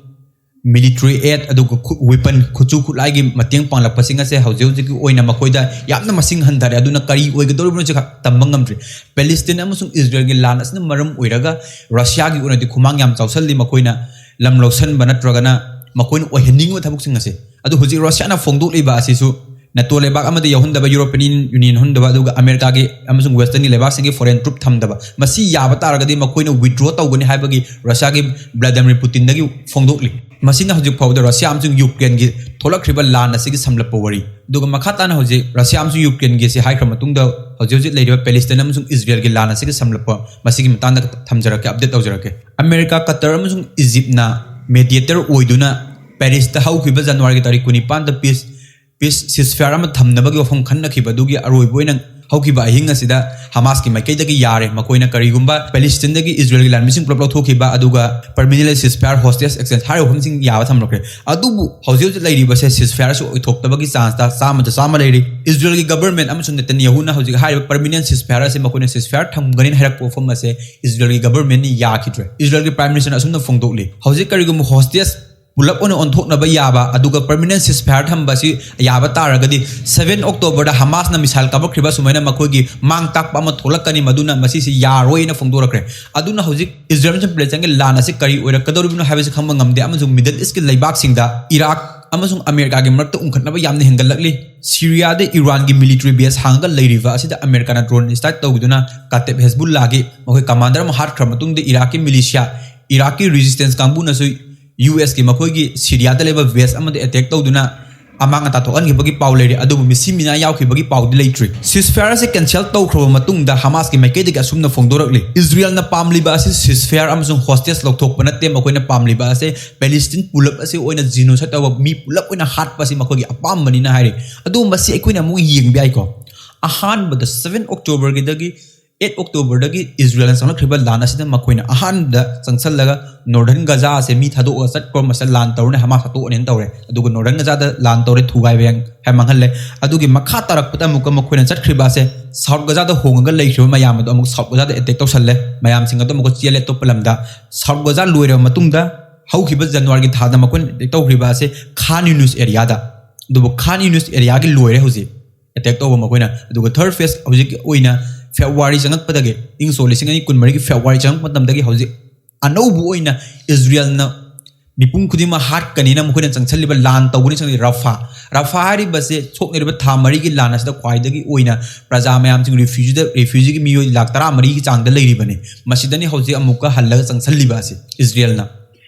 military aid, ꯑꯗꯨꯒ ꯈꯨ-, weapon, ꯈꯨꯠꯁꯨ ꯈꯨꯠꯂꯥꯏꯒꯤ ꯃꯇꯦꯡ ꯄꯥꯡꯂꯛꯄꯁꯤꯡ ꯑꯁꯦ ꯍꯧꯖꯤꯛ ꯍꯧꯖꯤꯛꯀꯤ ꯑꯣꯏꯅ ꯃꯈꯣꯏꯗ ꯌꯥꯝꯅ ꯃꯁꯤꯡ ꯍꯟꯊꯔꯦ꯫ ꯑꯗꯨꯅ ꯀꯔꯤ ꯑꯣꯏꯒꯗꯧꯔꯤꯕꯅꯣ ꯁꯤ ꯈ-, ꯇꯝꯕ ꯉꯝꯗ꯭ꯔꯤ꯫ ꯄꯦꯂꯦꯁꯇꯤꯟ ꯑꯃꯁꯨꯡ ꯏꯖꯔꯦꯜꯒꯤ ꯂꯥꯟ ꯑꯁꯤꯅ ꯃꯔꯝ ꯑꯣꯏꯔꯒ ꯔꯁꯤꯌꯥꯒꯤ ꯑꯣꯏꯅꯗꯤ ꯈꯨꯃꯥꯡ ꯌꯥꯝ ꯆꯥꯎꯁꯜꯂꯤ꯫ ꯃꯈꯣꯏꯅ ꯂꯝ ꯂꯧꯁꯟꯕ ꯅꯠꯇ꯭ꯔꯒꯅ ꯃꯈꯣꯏꯅ ꯑꯣꯏꯍꯟꯅꯤꯡꯕ ꯊꯕꯛꯁꯤꯡ ꯑꯁꯦ꯫ ꯑꯗꯨ ꯍꯧꯖꯤꯛ ꯔꯁꯤꯌꯥꯅ ꯐꯣꯡꯗꯣꯛꯂꯤꯕ ꯑꯁꯤꯁꯨ ꯅꯦꯇꯣ ꯂꯩꯕꯥꯛ ꯑꯃꯗ ꯌꯥꯎꯍꯟꯗꯕ, ꯌꯨꯔꯣꯄꯤꯌꯟ ꯌꯨꯅꯤꯌꯟ ꯌꯥꯎꯍꯟꯗꯕ, ꯑꯗꯨꯒ ꯑꯃꯦꯔꯤꯀꯥꯒꯤ ꯑꯃꯁꯨꯡ ꯋꯦꯁꯇꯔꯟꯒꯤ ꯂꯩꯕꯥꯛꯁꯤꯡꯒꯤ foreign troop ꯊꯝꯗꯕ, ꯃꯁꯤ ꯌꯥꯕ ꯇꯥꯔꯒꯗꯤ ꯃꯈꯣꯏꯅ withdraw ꯇꯧꯒꯅꯤ ꯍꯥꯏꯕꯒꯤ ꯔꯁꯤꯌꯥꯒꯤ ꯕ꯭ꯂꯥꯗꯤꯃꯤꯔ ꯄꯨꯇꯤꯟꯗꯒꯤ ꯐꯣꯡꯗꯣꯛꯂꯤ꯫ ꯃꯁꯤꯅ ꯍꯧꯖꯤꯛ ꯐꯥꯎꯕꯗ ꯔꯁꯤꯌꯥ ꯑꯃꯁꯨꯡ ꯌꯨꯀ꯭ꯔꯦꯟꯒꯤ ꯊꯣꯛꯂꯛꯈ꯭ꯔꯤꯕ ꯂꯥꯟ ꯑꯁꯤꯒꯤ ꯁꯝꯂꯞꯄ ꯋꯥꯔꯤ꯫ ꯑꯗꯨꯒ ꯃꯈꯥ ꯇꯥꯅ ꯍꯧꯖꯤꯛ ꯔꯁꯤꯌꯥ ꯑꯃꯁꯨꯡ ꯌꯨꯀ꯭ꯔꯦꯟꯒꯤ ꯑꯁꯤ ꯍꯥꯏꯈ꯭ꯔ ꯃꯇꯨꯡꯗ, ꯍꯧꯖꯤꯛ ꯍꯧꯖꯤꯛ ꯂꯩꯔꯤꯕ ꯄꯦꯂꯦꯁꯇꯥꯏꯟ ꯑꯃꯁꯨꯡ ꯏꯖꯔꯦꯜꯒꯤ ꯂꯥꯟ ꯑꯁꯤꯒꯤ ꯁꯝꯂꯞꯄ ꯃꯁꯤꯒꯤ ꯃꯇꯥꯡꯗ ꯊꯝꯖꯔꯛꯀꯦ, update ꯇꯧꯖꯔꯛꯀꯦ꯫ ꯑꯃꯦꯔꯤꯀꯥ, ꯀꯇꯔ ꯑꯃꯁꯨꯡ ꯏꯖꯤꯞꯅ mediator ꯑꯣꯏꯗꯨꯅ ꯄꯦꯔꯤꯁꯇ ꯍꯧꯈꯤꯕ ꯖꯅꯋꯥꯔꯤꯒꯤ ꯇꯥꯔꯤꯛ ꯀꯨꯟꯅꯤꯄꯥꯟꯗ peace peace ceasefire ꯑꯃ ꯊꯝꯅꯕꯒꯤ ꯋꯥꯐꯝ ꯈꯟꯅꯈꯤꯕ ꯑꯗꯨꯒꯤ ꯑꯔꯣꯏꯕ ꯑꯣꯏꯅ ꯍꯧꯈꯤꯕ ꯑꯍꯤꯡ ꯑꯁꯤꯗ ꯍꯃꯥꯁꯀꯤ ꯃꯥꯏꯀꯩꯗꯒꯤ ꯌꯥꯔꯦ꯫ ꯃꯈꯣꯏꯅ ꯀꯔꯤꯒꯨꯝꯕ ꯄꯦꯂꯦꯁꯇꯤꯟꯗꯒꯤ ꯏꯖꯔꯦꯜꯒꯤ ꯂꯥꯟꯃꯤꯁꯤꯡ ꯄꯨꯂꯞ ꯂꯧꯊꯣꯛꯈꯤꯕ, ꯑꯗꯨꯒ permanent ceasefire, hostage exchange ꯍꯥꯏꯔꯤꯕ ꯋꯥꯐꯝꯁꯤꯡ ꯌꯥꯕ ꯊꯝꯂꯛꯈ꯭ꯔꯦ꯫ ꯑꯗꯨꯕꯨ ꯍꯧꯖꯤꯛ ꯍꯧꯖꯤꯛ ꯂꯩꯔꯤꯕꯁꯦ ceasefire ꯑꯁꯤ ꯑꯣꯏꯊꯣꯛꯇꯕꯒꯤ chance ꯇ ꯆꯥꯝꯃꯗ ꯆꯥꯝꯃ ꯂꯩꯔꯤ꯫ ꯏꯖꯔꯦꯜꯒꯤ government ꯑꯃꯁꯨꯡ ꯅꯦꯇꯟꯌꯥꯍꯨꯅ ꯍꯧꯖꯤꯛ ꯍꯥꯏꯔꯤꯕ permanent ceasefire ꯑꯁꯤ ꯃꯈꯣꯏꯅ ceasefire ꯊꯝꯒꯅꯤ ꯍꯥꯏꯔꯛꯄ ꯋꯥꯐꯝ ꯑꯁꯦ ꯏꯖꯔꯦꯜꯒꯤ government ꯅ ꯌꯥꯈꯤꯗ꯭ꯔꯦ꯫ ꯏꯖꯔꯦꯜꯒꯤ Prime Minister ꯅ ꯑꯁꯨꯝꯅ ꯐꯣꯡꯗꯣꯛꯂꯤ, ꯍꯧꯖꯤꯛ ꯀꯔꯤꯒꯨꯝꯕ hostage ꯄꯨꯂꯞ ꯑꯣꯏꯅ ꯑꯣꯟꯊꯣꯛꯅꯕ ꯌꯥꯕ, ꯑꯗꯨꯒ permanent ceasefire ꯊꯝꯕ ꯑꯁꯤ ꯌꯥꯕ ꯇꯥꯔꯒꯗꯤ, seven October ꯗ ꯍꯃꯥꯁꯅ missile ꯀꯥꯞꯄꯛꯈ꯭ꯔꯤꯕ ꯁꯨꯃꯥꯏꯅ ꯃꯈꯣꯏꯒꯤ ꯃꯥꯡ ꯇꯥꯛꯄ ꯑꯃ ꯊꯣꯛꯂꯛꯀꯅꯤ, ꯃꯗꯨꯅ ꯃꯁꯤꯁꯤ ꯌꯥꯔꯣꯏꯅ ꯐꯣꯡꯗꯣꯔꯛꯈ꯭ꯔꯦ꯫ ꯑꯗꯨꯅ ꯍꯧꯖꯤꯛ ꯏꯖꯔꯦꯜ ꯑꯃꯁꯨꯡ ꯄꯦꯂꯦꯁꯇꯥꯏꯟꯒꯤ ꯂꯥꯟ ꯑꯁꯤ ꯀꯔꯤ ꯑꯣꯏꯔꯛꯀꯗꯧꯔꯤꯕꯅꯣ ꯍꯥꯏꯕꯁꯤ ꯈꯪꯕ ꯉꯝꯗꯦ, ꯑꯃꯁꯨꯡ Middle East ꯀꯤ ꯂꯩꯕꯥꯛꯁꯤꯡꯗ ꯏꯔꯥꯛ ꯑꯃꯁꯨꯡ ꯑꯃꯦꯔꯤꯀꯥꯒꯤ ꯃꯔꯛꯇ ꯎꯪꯈꯠꯅꯕ ꯌꯥꯝꯅ ꯍꯦꯟꯒꯠꯂꯛꯂꯤ꯫ ꯁꯤꯔꯤꯌꯥꯗ ꯏꯔꯥꯟꯒꯤ military base ꯍꯥꯡꯉꯒ ꯂꯩꯔꯤꯕ ꯑꯁꯤꯗ ꯑꯃꯦꯔꯤꯀꯥꯅ drone strike ꯇꯧꯗꯨꯅ ꯀꯥꯇꯦꯕ ꯍꯦꯖꯕꯨꯜꯂꯥꯒꯤ ꯃꯈꯣꯏ commander ꯑꯃ ꯍꯥꯠꯈ꯭ꯔ ꯃꯇꯨꯡꯗ, ꯏꯔꯥꯛꯀꯤ militia, ꯏꯔꯥꯛꯀꯤ resistance ꯀꯥꯡꯕꯨꯅꯁꯨ ꯌꯨ ꯑꯦꯁ ꯀꯤ ꯃꯈꯣꯏꯒꯤ ꯁꯤꯔꯤꯌꯥꯗ ꯂꯩꯕ base ꯑꯃꯗ attack ꯇꯧꯗꯨꯅ ꯑꯃꯥꯡ ꯑꯇꯥ ꯊꯣꯛꯍꯟꯈꯤꯕꯒꯤ ꯄꯥꯎ ꯂꯩꯔꯤ, ꯑꯗꯨꯕꯨ ꯃꯤꯁꯤ ꯃꯤꯅꯥ ꯌꯥꯎꯈꯤꯕꯒꯤ ꯄꯥꯎꯗꯤ ꯂꯩꯇ꯭ꯔꯤ꯫ Ceasefire ꯑꯁꯤ cancel ꯇꯧꯈ꯭ꯔꯕ ꯃꯇꯨꯡꯗ ꯍꯃꯥꯁꯀꯤ ꯃꯥꯏꯀꯩꯗꯒꯤ ꯑꯁꯨꯝꯅ ꯐꯣꯡꯗꯣꯔꯛꯂꯤ, ꯏꯖꯔꯦꯜꯅ ꯄꯥꯝꯂꯤꯕ ꯑꯁꯤ ceasefire ꯑꯃꯁꯨꯡ hostage ꯂꯧꯊꯣꯛꯄ ꯅꯠꯇꯦ, ꯃꯈꯣꯏꯅ ꯄꯥꯝꯂꯤꯕ ꯑꯁꯤ ꯄꯦꯂꯦꯁꯇꯤꯟ ꯄꯨꯂꯞ ꯑꯁꯤ ꯑꯣꯏꯅ genocide ꯇꯧꯕ, ꯃꯤ ꯄꯨꯂꯞ ꯑꯣꯏꯅ ꯍꯥꯠꯄ ꯑꯁꯤ ꯃꯈꯣꯏꯒꯤ ꯑꯄꯥꯝꯕꯅꯤꯅ ꯍꯥꯏꯔꯤ꯫ ꯑꯗꯨꯕꯨ ꯃꯁꯤ ꯑꯩꯈꯣꯏꯅ ꯑꯃꯨꯛ ꯌꯦꯡꯕ ꯌꯥꯏꯀꯣ꯫ ꯑꯍꯥꯟꯕꯗ seven October ꯒꯤꯗꯒꯤ ꯑꯦꯠ ꯑꯣꯛꯇꯣꯕꯔꯗꯒꯤ ꯏꯖꯔꯦꯜꯅ ꯆꯪꯂꯛꯈ꯭ꯔꯤꯕ ꯂꯥꯟ ꯑꯁꯤꯗ ꯃꯈꯣꯏꯅ ꯑꯍꯥꯟꯕꯗ ꯆꯪꯁꯜꯂꯒ ꯅꯣꯔꯗꯔꯟ ꯒꯖꯥꯁꯦ ꯃꯤ ꯊꯥꯗꯣꯛꯑꯒ ꯆꯠꯈ꯭ꯔꯣ, ꯃꯁꯤꯗ ꯂꯥꯟ ꯇꯧꯔꯅꯤ, ꯍꯃꯥꯁ ꯍꯥꯠꯇꯣꯛꯑꯅꯤꯅ ꯇꯧꯔꯦ꯫ ꯑꯗꯨꯒ ꯅꯣꯔꯗꯔꯟ ꯒꯖꯥꯗ ꯂꯥꯟ ꯇꯧꯔꯦ, ꯊꯨꯒꯥꯏꯕ ꯌꯥꯝ ꯍꯥꯏ ꯃꯥꯡꯍꯜꯂꯦ꯫ ꯑꯗꯨꯒꯤ ꯃꯈꯥ ꯇꯥꯔꯛꯄꯗ ꯑꯃꯨꯛꯀ ꯃꯈꯣꯏꯅ ꯆꯠꯈ꯭ꯔꯤꯕ ꯑꯁꯦ ꯁꯥꯎꯠ ꯒꯖꯥꯗ ꯍꯣꯡꯉꯒ ꯂꯩꯈ꯭ꯔꯤꯕ ꯃꯌꯥꯝ ꯑꯗꯣ ꯑꯃꯨꯛ ꯁꯥꯎꯠ ꯒꯖꯥꯗ ꯑꯦꯇꯦꯛ ꯇꯧꯁꯜꯂꯦ꯫ ꯃꯌꯥꯝꯁꯤꯡ ꯑꯗꯣ ꯑꯃꯨꯛꯀ ꯆꯦꯜꯂꯦ ꯑꯇꯣꯞꯄ ꯂꯝꯗ꯫ ꯁꯥꯎꯠ ꯒꯖꯥ ꯂꯣꯏꯔꯕ ꯃꯇꯨꯡꯗ ꯍꯧꯈꯤꯕ ꯖꯅꯋꯥꯔꯤꯒꯤ ꯊꯥꯗ ꯃꯈꯣꯏꯅ ꯑꯦꯇꯦꯛ ꯇꯧꯈ꯭ꯔꯤꯕ ꯑꯁꯦ ꯈꯥꯟ ꯌꯨꯅꯤꯁ ꯑꯦꯔꯤꯌꯥꯗ꯫ ꯑꯗꯨꯕꯨ ꯈꯥꯟ ꯌꯨꯅꯤꯁ ꯑꯦꯔꯤꯌꯥꯒꯤ ꯂꯣꯏꯔꯦ ꯍꯧꯖꯤꯛ ꯑꯦꯇꯦꯛ ꯇꯧꯕ ꯃꯈꯣꯏꯅ꯫ ꯑꯗꯨꯒ ꯊꯔꯠ ꯐꯦꯁ ꯍꯧꯖꯤꯛꯀꯤ ꯑꯣꯏꯅ ꯐꯦꯕ꯭ꯔꯨꯋꯥꯔꯤ ꯆꯪꯉꯛꯄꯗꯒꯤ, ꯏꯪ ꯁꯣꯛ ꯂꯤꯁꯤꯡ ꯑꯅꯤ ꯀꯨꯟꯃꯔꯤꯒꯤ ꯐꯦꯕ꯭ꯔꯨꯋꯥꯔꯤ ꯆꯪꯉꯛꯄ ꯃꯇꯝꯗꯒꯤ ꯍꯧꯖꯤꯛ ꯑꯅꯧꯕ ꯑꯣꯏꯅ ꯏꯖꯔꯦꯜꯅ ꯃꯤꯄꯨꯝ ꯈꯨꯗꯤꯡꯃꯛ ꯍꯥꯠꯀꯅꯤꯅ ꯃꯈꯣꯏꯅ ꯆꯪꯁꯜꯂꯤꯕ ꯂꯥꯟ ꯇꯧꯒꯅꯤ ꯆꯪꯁꯜꯂꯤ ꯔꯐꯥ꯫ ꯔꯐꯥ ꯍꯥꯏꯔꯤꯕꯁꯦ ꯁꯣꯛꯅꯔꯤꯕ ꯊꯥ ꯃꯔꯤꯒꯤ ꯂꯥꯟ ꯑꯁꯤꯗ ꯈ꯭ꯋꯥꯏꯗꯒꯤ ꯑꯣꯏꯅ ꯄ꯭ꯔꯖꯥ ꯃꯌꯥꯝꯁꯤꯡ ꯔꯤꯐ꯭ꯌꯨꯖꯤꯗ, ꯔꯤꯐ꯭ꯌꯨꯖꯤꯒꯤ ꯃꯤꯑꯣꯏ ꯂꯥꯛ ꯇꯔꯥꯃꯔꯤꯒꯤ ꯆꯥꯡꯗ ꯂꯩꯔꯤꯕꯅꯤ꯫ ꯃꯁꯤꯗꯅꯤ ꯍꯧꯖꯤꯛ ꯑꯃꯨꯛꯀ ꯍꯜꯂꯒ ꯆꯪꯁꯜꯂꯤꯕ ꯑꯁꯤ ꯏꯖꯔꯦꯜꯅ꯫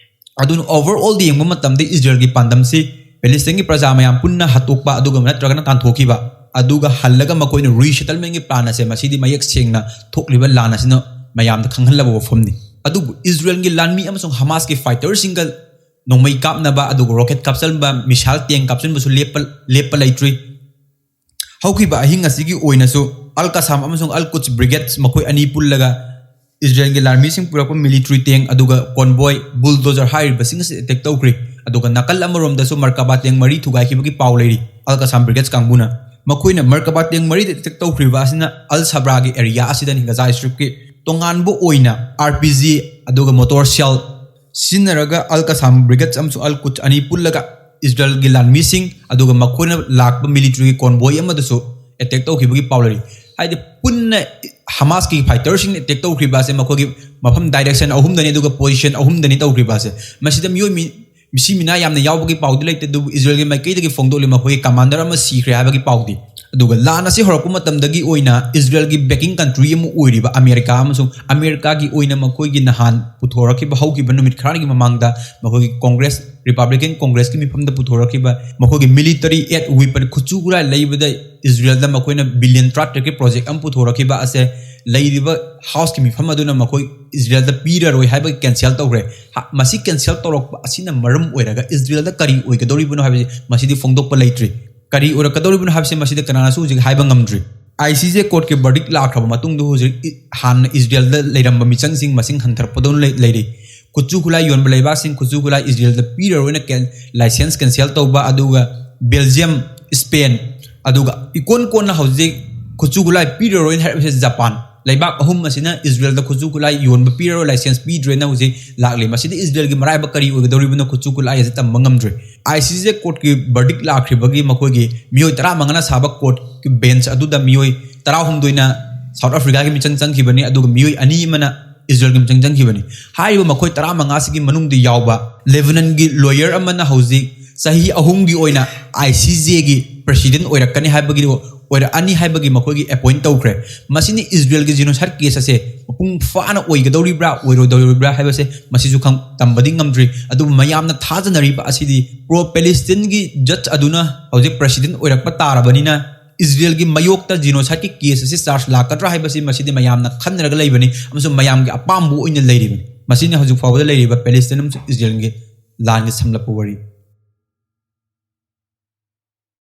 ꯑꯗꯨꯅ ꯑꯣꯚꯔꯑꯣꯜꯗ ꯌꯦꯡꯕ ꯃꯇꯝꯗ ꯏꯖꯔꯦꯜꯒꯤ ꯄꯥꯟꯗꯝꯁꯤ ꯄꯦꯂꯦꯁꯇꯥꯏꯟꯒꯤ ꯄ꯭ꯔꯖꯥ ꯃꯌꯥꯝ ꯄꯨꯟꯅ ꯍꯥꯠꯇꯣꯛꯄ ꯑꯗꯨꯒ ꯅꯠꯇ꯭ꯔꯒꯅ ꯇꯥꯟꯊꯣꯛꯈꯤꯕ, ꯑꯗꯨꯒ ꯍꯜꯂꯒ ꯃꯈꯣꯏꯅ ꯔꯤꯁꯦꯇꯜꯃꯦꯟꯒꯤ ꯄ꯭ꯂꯥꯟ ꯑꯁꯦ ꯃꯁꯤꯗꯤ ꯃꯌꯦꯛ ꯁꯦꯡꯅ ꯊꯣꯛꯂꯤꯕ ꯂꯥꯟ ꯑꯁꯤꯅ ꯃꯌꯥꯝꯗ ꯈꯪꯍꯜꯂꯕ ꯋꯥꯐꯝꯅꯤ꯫ ꯑꯗꯨꯕꯨ ꯏꯖꯔꯦꯜꯒꯤ ꯂꯥꯟꯃꯤ ꯑꯃꯁꯨꯡ ꯍꯃꯥꯁꯀꯤ ꯐꯥꯏꯇꯔꯁꯤꯡꯒ ꯅꯣꯡꯃꯩ ꯀꯥꯞꯅꯕ ꯑꯗꯨꯒ ꯔꯣꯀꯦꯠ ꯀꯥꯞꯁꯤꯟꯕ, ꯃꯤꯁꯥꯏꯜ ꯇꯦꯡ ꯀꯥꯞꯁꯤꯟꯕꯁꯨ ꯂꯦꯞꯄ, ꯂꯦꯞꯄ ꯂꯩꯇ꯭ꯔꯤ꯫ ꯍꯧꯈꯤꯕ ꯑꯍꯤꯡ ꯑꯁꯤꯒꯤ ꯑꯣꯏꯅꯁꯨ ꯑꯜ ꯀꯁꯥꯝ ꯑꯃꯁꯨꯡ ꯑꯜ ꯀꯨꯠꯁ ꯕ꯭ꯔꯤꯒꯦꯗ ꯃꯈꯣꯏ ꯑꯅꯤ ꯄꯨꯜꯂꯒ ꯏꯖꯔꯦꯜꯒꯤ ꯂꯥꯟꯃꯤꯁꯤꯡ ꯄꯨꯔꯛꯄ ꯃꯤꯂꯤꯇꯔꯤ ꯇꯦꯡ ꯑꯗꯨꯒ ꯀꯣꯟꯕꯣꯏ, ꯕꯨꯜꯗꯣꯖꯔ ꯍꯥꯏꯔꯤꯕꯁꯤꯡ ꯑꯁꯤ ꯑꯦꯇꯦꯛ ꯇꯧꯈ꯭ꯔꯤ꯫ ꯑꯗꯨꯒ ꯅꯥꯀꯜ ꯑꯃꯔꯣꯝꯗꯁꯨ ꯃꯔꯀꯕꯥ ꯇꯦꯡ ꯃꯔꯤ ꯊꯨꯒꯥꯏꯈꯤꯕꯒꯤ ꯄꯥꯎ ꯂꯩꯔꯤ꯫ ꯑꯜ ꯀꯁꯥꯝ ꯕ꯭ꯔꯤꯒꯦꯗ ꯀꯥꯡꯕꯨꯅ ꯃꯈꯣꯏꯅ ꯃꯔꯀꯕꯥ ꯇꯦꯡ ꯃꯔꯤꯗ ꯑꯦꯇꯦꯛ ꯇꯧꯈ꯭ꯔꯤꯕ ꯑꯁꯤꯅ ꯑꯜ ꯁꯕ꯭ꯔꯥꯒꯤ ꯑꯦꯔꯤꯌꯥ ꯑꯁꯤꯗꯅꯤ, ꯒꯖꯥ ꯁ꯭ꯇ꯭ꯔꯤꯞꯀꯤ꯫ ꯇꯣꯉꯥꯟꯕ ꯑꯣꯏꯅ ꯑꯥꯔ ꯄꯤ ꯖꯤ ꯑꯗꯨꯒ ꯃꯣꯇꯣꯔ ꯁꯦꯜ ꯁꯤꯖꯤꯟꯅꯔꯒ ꯑꯜ ꯀꯁꯥꯝ ꯕ꯭ꯔꯤꯒꯦꯗ ꯑꯃꯁꯨꯡ ꯑꯜ ꯀꯨꯠꯁ ꯑꯅꯤ ꯄꯨꯜꯂꯒ ꯏꯖꯔꯦꯜꯒꯤ ꯂꯥꯟꯃꯤꯁꯤꯡ ꯑꯗꯨꯒ ꯃꯈꯣꯏꯅ ꯂꯥꯛꯄ ꯃꯤꯂꯤꯇꯔꯤꯒꯤ ꯀꯣꯟꯕꯣꯏ ꯑꯃꯗꯁꯨ ꯑꯦꯇꯦꯛ ꯇꯧꯈꯤꯕꯒꯤ ꯄꯥꯎ ꯂꯩꯔꯤ꯫ ꯍꯥꯏꯗꯤ ꯄꯨꯟꯅ ꯍꯃꯥꯁꯀꯤ ꯐꯥꯏꯇꯔꯁꯤꯡꯅ ꯑꯦꯇꯦꯛ ꯇꯧꯈ꯭ꯔꯤꯕ ꯑꯁꯦ ꯃꯈꯣꯏꯒꯤ ꯃꯐꯝ ꯗꯥꯏꯔꯦꯛꯁꯟ ꯑꯍꯨꯝꯗꯅꯤ ꯑꯗꯨꯒ ꯄꯣꯖꯤꯁꯟ ꯑꯍꯨꯝꯗꯅꯤ ꯇꯧꯈ꯭ꯔꯤꯕ ꯑꯁꯦ꯫ ꯃꯁꯤꯗ ꯃꯤꯑꯣꯏ ꯃꯤ, ꯃꯤꯁꯤ ꯃꯤꯅꯥ ꯌꯥꯝꯅ ꯌꯥꯎꯕꯒꯤ ꯄꯥꯎꯗꯤ ꯂꯩꯇꯦ, ꯑꯗꯨꯕꯨ ꯏꯖꯔꯦꯜꯒꯤ ꯃꯥꯏꯀꯩꯗꯒꯤ ꯐꯣꯡꯗꯣꯛꯂꯤ ꯃꯈꯣꯏꯒꯤ ꯀꯃꯥꯟꯗꯔ ꯑꯃ ꯁꯤꯈ꯭ꯔꯦ ꯍꯥꯏꯕꯒꯤ ꯄꯥꯎꯗꯤ꯫ ꯑꯗꯨꯒ ꯂꯥꯟ ꯑꯁꯤ ꯍꯧꯔꯛꯄ ꯃꯇꯝꯗꯒꯤ ꯑꯣꯏꯅ ꯏꯖꯔꯦꯜꯒꯤ ꯕꯦꯀꯤꯡ ꯀꯟꯇ꯭ꯔꯤ ꯑꯃ ꯑꯣꯏꯔꯤꯕ ꯑꯃꯦꯔꯤꯀꯥ ꯑꯃꯁꯨꯡ ꯑꯃꯦꯔꯤꯀꯥꯒꯤ ꯑꯣꯏꯅ ꯃꯈꯣꯏꯒꯤ ꯅꯍꯥꯟ ꯄꯨꯊꯣꯔꯛꯈꯤꯕ ꯍꯧꯈꯤꯕ ꯅꯨꯃꯤꯠ ꯈꯔꯅꯤꯒꯤ ꯃꯃꯥꯡꯗ ꯃꯈꯣꯏꯒꯤ ꯀꯣꯡꯒ꯭ꯔꯦꯁ, ꯔꯤꯄꯕ꯭ꯂꯤꯀꯦꯟ ꯀꯣꯡꯒ꯭ꯔꯦꯁꯀꯤ ꯃꯤꯐꯝꯗ ꯄꯨꯊꯣꯔꯛꯈꯤꯕ ꯃꯈꯣꯏꯒꯤ ꯃꯤꯂꯤꯇꯔꯤ ꯑꯦꯠ ꯋꯤꯄꯟ, ꯈꯨꯠꯁꯨ ꯈꯨꯠꯂꯥꯏ ꯂꯩꯕꯗ ꯏꯖꯔꯦꯜꯗ ꯃꯈꯣꯏꯅ ꯕꯤꯂꯤꯌꯟ ꯇꯔꯥꯇꯔꯦꯠꯀꯤ ꯄ꯭ꯔꯣꯖꯦꯛ ꯑꯃ ꯄꯨꯊꯣꯔꯛꯈꯤꯕ ꯑꯁꯦ ꯂꯩꯔꯤꯕ ꯍꯥꯎꯁꯀꯤ ꯃꯤꯐꯝ ꯑꯗꯨꯅ ꯃꯈꯣꯏ ꯏꯖꯔꯦꯜꯗ ꯄꯤꯔꯔꯣꯏ ꯍꯥꯏꯕꯒꯤ ꯀꯦꯟꯁꯦꯜ ꯇꯧꯈ꯭ꯔꯦ꯫ ꯍ-, ꯃꯁꯤ ꯀꯦꯟꯁꯦꯜ ꯇꯧꯔꯛꯄ ꯑꯁꯤꯅ ꯃꯔꯝ ꯑꯣꯏꯔꯒ ꯏꯖꯔꯦꯜꯗ ꯀꯔꯤ ꯑꯣꯏꯒꯗꯧꯔꯤꯕꯅꯣ ꯍꯥꯏꯕꯁꯤ ꯃꯁꯤꯗꯤ ꯐꯣꯡꯗꯣꯛꯄ ꯂꯩꯇ꯭ꯔꯤ꯫ ꯀꯔꯤ ꯑꯣꯏꯔꯛꯀꯗꯧꯔꯤꯕꯅꯣ ꯍꯥꯏꯕꯁꯤ ꯃꯁꯤꯗ ꯀꯅꯥꯅꯁꯨ ꯍꯧꯖꯤꯛ ꯍꯥꯏꯕ ꯉꯝꯗ꯭ꯔꯤ꯫ ꯑꯥꯏ ꯁꯤ ꯖꯦ ꯀꯣꯔꯠꯀꯤ ꯕꯔꯗꯤꯛ ꯂꯥꯛꯈ꯭ꯔꯕ ꯃꯇꯨꯡꯗ ꯍꯧꯖꯤꯛ ꯏ- ꯍꯥꯟꯅ ꯏꯖꯔꯦꯜꯗ ꯂꯩꯔꯝꯕ ꯃꯤꯆꯪꯁꯤꯡ ꯃꯁꯤꯡ ꯍꯟꯊꯔꯛꯄꯗꯧꯅ ꯂꯩ- ꯂꯩꯔꯤ꯫ ꯈꯨꯠꯁꯨ ꯈꯨꯠꯂꯥꯏ ꯌꯣꯟꯕ ꯂꯩꯕꯥꯛꯁꯤꯡ ꯈꯨꯠꯁꯨ ꯈꯨꯠꯂꯥꯏ ꯏꯖꯔꯦꯜꯗ ꯄꯤꯔꯔꯣꯏꯅ ꯀꯦꯟ- ꯂꯥꯏꯁꯦꯟꯁ ꯀꯦꯟꯁꯦꯜ ꯇꯧꯕ, ꯑꯗꯨꯒ ꯕꯦꯜꯖꯤꯌꯝ, ꯁ꯭ꯄꯦꯟ, ꯑꯗꯨꯒ ꯏꯀꯣꯟ ꯀꯣꯟꯅ ꯍꯧꯖꯤꯛ ꯈꯨꯠꯁꯨ ꯈꯨꯠꯂꯥꯏ ꯄꯤꯔꯔꯣꯏꯅ ꯍꯥꯏꯔꯤꯕꯁꯦ ꯖꯄꯥꯟ꯫ ꯂꯩꯕꯥꯛ ꯑꯍꯨꯝ ꯑꯁꯤꯅ ꯏꯖꯔꯦꯜꯗ ꯈꯨꯠꯁꯨ ꯈꯨꯠꯂꯥꯏ ꯌꯣꯟꯕ ꯄꯤꯔꯔꯣꯏ, ꯂꯥꯏꯁꯦꯟꯁ ꯄꯤꯗ꯭ꯔꯦꯅ ꯍꯧꯖꯤꯛ ꯂꯥꯛꯂꯤ꯫ ꯃꯁꯤꯗ ꯏꯖꯔꯦꯜꯒꯤ ꯃꯔꯥꯏꯕꯛ ꯀꯔꯤ ꯑꯣꯏꯒꯗꯧꯔꯤꯕꯅꯣ ꯈꯨꯠꯁꯨ ꯈꯨꯠꯂꯥꯏ ꯑꯁꯤ ꯇꯝꯕ ꯉꯝꯗ꯭ꯔꯤ꯫ ꯑꯥꯏ ꯁꯤ ꯖꯦ ꯀꯣꯔꯠꯀꯤ ꯕꯔꯗꯤꯛ ꯂꯥꯛꯈ꯭ꯔꯤꯕꯒꯤ ꯃꯈꯣꯏꯒꯤ ꯃꯤꯑꯣꯏ ꯇꯔꯥꯃꯉꯥꯅ ꯁꯥꯕ ꯀꯣꯔꯠꯀꯤ ꯕꯦꯟꯆ ꯑꯗꯨꯗ ꯃꯤꯑꯣꯏ ꯇꯔꯥꯍꯨꯝꯗꯣꯏꯅ ꯁꯥꯎꯠ ꯑꯐ꯭ꯔꯤꯀꯥꯒꯤ ꯃꯤꯆꯪ ꯆꯪꯈꯤꯕꯅꯤ, ꯑꯗꯨꯒ ꯃꯤꯑꯣꯏ ꯑꯅꯤ ꯑꯃꯅ ꯏꯖꯔꯦꯜꯒꯤ ꯃꯤꯆꯪ ꯆꯪꯈꯤꯕꯅꯤ꯫ ꯍꯥꯏꯔꯤꯕ ꯃꯈꯣꯏ ꯇꯔꯥꯃꯉꯥꯁꯤꯒꯤ ꯃꯅꯨꯡꯗ ꯌꯥꯎꯕ ꯂꯦꯕꯅꯟꯒꯤ ꯂꯣꯌꯔ ꯑꯃꯅ ꯍꯧꯖꯤꯛ ꯆꯍꯤ ꯑꯍꯨꯝꯒꯤ ꯑꯣꯏꯅ ꯑꯥꯏ ꯁꯤ ꯖꯦꯒꯤ ꯄ꯭ꯔꯦꯁꯤꯗꯦꯟ ꯑꯣꯏꯔꯛꯀꯅꯤ ꯍꯥꯏꯕꯒꯤ, ꯑꯣꯏꯔꯛꯑꯅꯤ ꯍꯥꯏꯕꯒꯤ ꯃꯈꯣꯏꯒꯤ ꯑꯦꯄꯣꯏꯟ ꯇꯧꯈ꯭ꯔꯦ꯫ ꯃꯁꯤꯅ ꯏꯖꯔꯦꯜꯒꯤ ꯖꯤꯅꯣꯁꯥꯏꯠ ꯀꯦꯁ ꯑꯁꯦ ꯃꯄꯨꯡ ꯐꯥꯅ ꯑꯣꯏꯒꯗꯧꯔꯤꯕ꯭ꯔꯥ ꯑꯣꯏꯔꯣꯏꯗꯧꯔꯤꯕ꯭ꯔꯥ ꯍꯥꯏꯕꯁꯦ ꯃꯁꯤꯁꯨ ꯈꯪ- ꯇꯝꯕꯗꯤ ꯉꯝꯗ꯭ꯔꯤ꯫ ꯑꯗꯨꯕꯨ ꯃꯌꯥꯝꯅ ꯊꯥꯖꯅꯔꯤꯕ ꯑꯁꯤꯗꯤ ꯄ꯭ꯔꯣ ꯄꯦꯂꯦꯁꯇꯤꯟꯒꯤ ꯖꯠꯖ ꯑꯗꯨꯅ ꯍꯧꯖꯤꯛ ꯄ꯭ꯔꯦꯁꯤꯗꯦꯟ ꯑꯣꯏꯔꯛꯄ ꯇꯥꯔꯕꯅꯤꯅ ꯏꯖꯔꯦꯜꯒꯤ ꯃꯥꯌꯣꯛꯇ ꯖꯤꯅꯣꯁꯥꯏꯠꯀꯤ ꯀꯦꯁ ꯑꯁꯤ ꯆꯥꯔꯖ ꯂꯥꯛꯀꯗ꯭ꯔꯥ ꯍꯥꯏꯕꯁꯤ ꯃꯁꯤꯗꯤ ꯃꯌꯥꯝꯅ ꯈꯟꯅꯔꯒ ꯂꯩꯕꯅꯤ ꯑꯃꯁꯨꯡ ꯃꯌꯥꯝꯒꯤ ꯑꯄꯥꯝꯕ ꯑꯣꯏꯅ ꯂꯩꯔꯤꯕꯅꯤ꯫ ꯃꯁꯤꯅ ꯍꯧꯖꯤꯛ ꯐꯥꯎꯕꯗ ꯂꯩꯔꯤꯕ ꯄꯦꯂꯦꯁꯇꯤꯟ ꯑꯃꯁꯨꯡ ꯏꯖꯔꯦꯜꯒꯤ ꯂꯥꯟꯒꯤ ꯁꯝꯂꯞꯄ ꯋꯥꯔꯤ꯫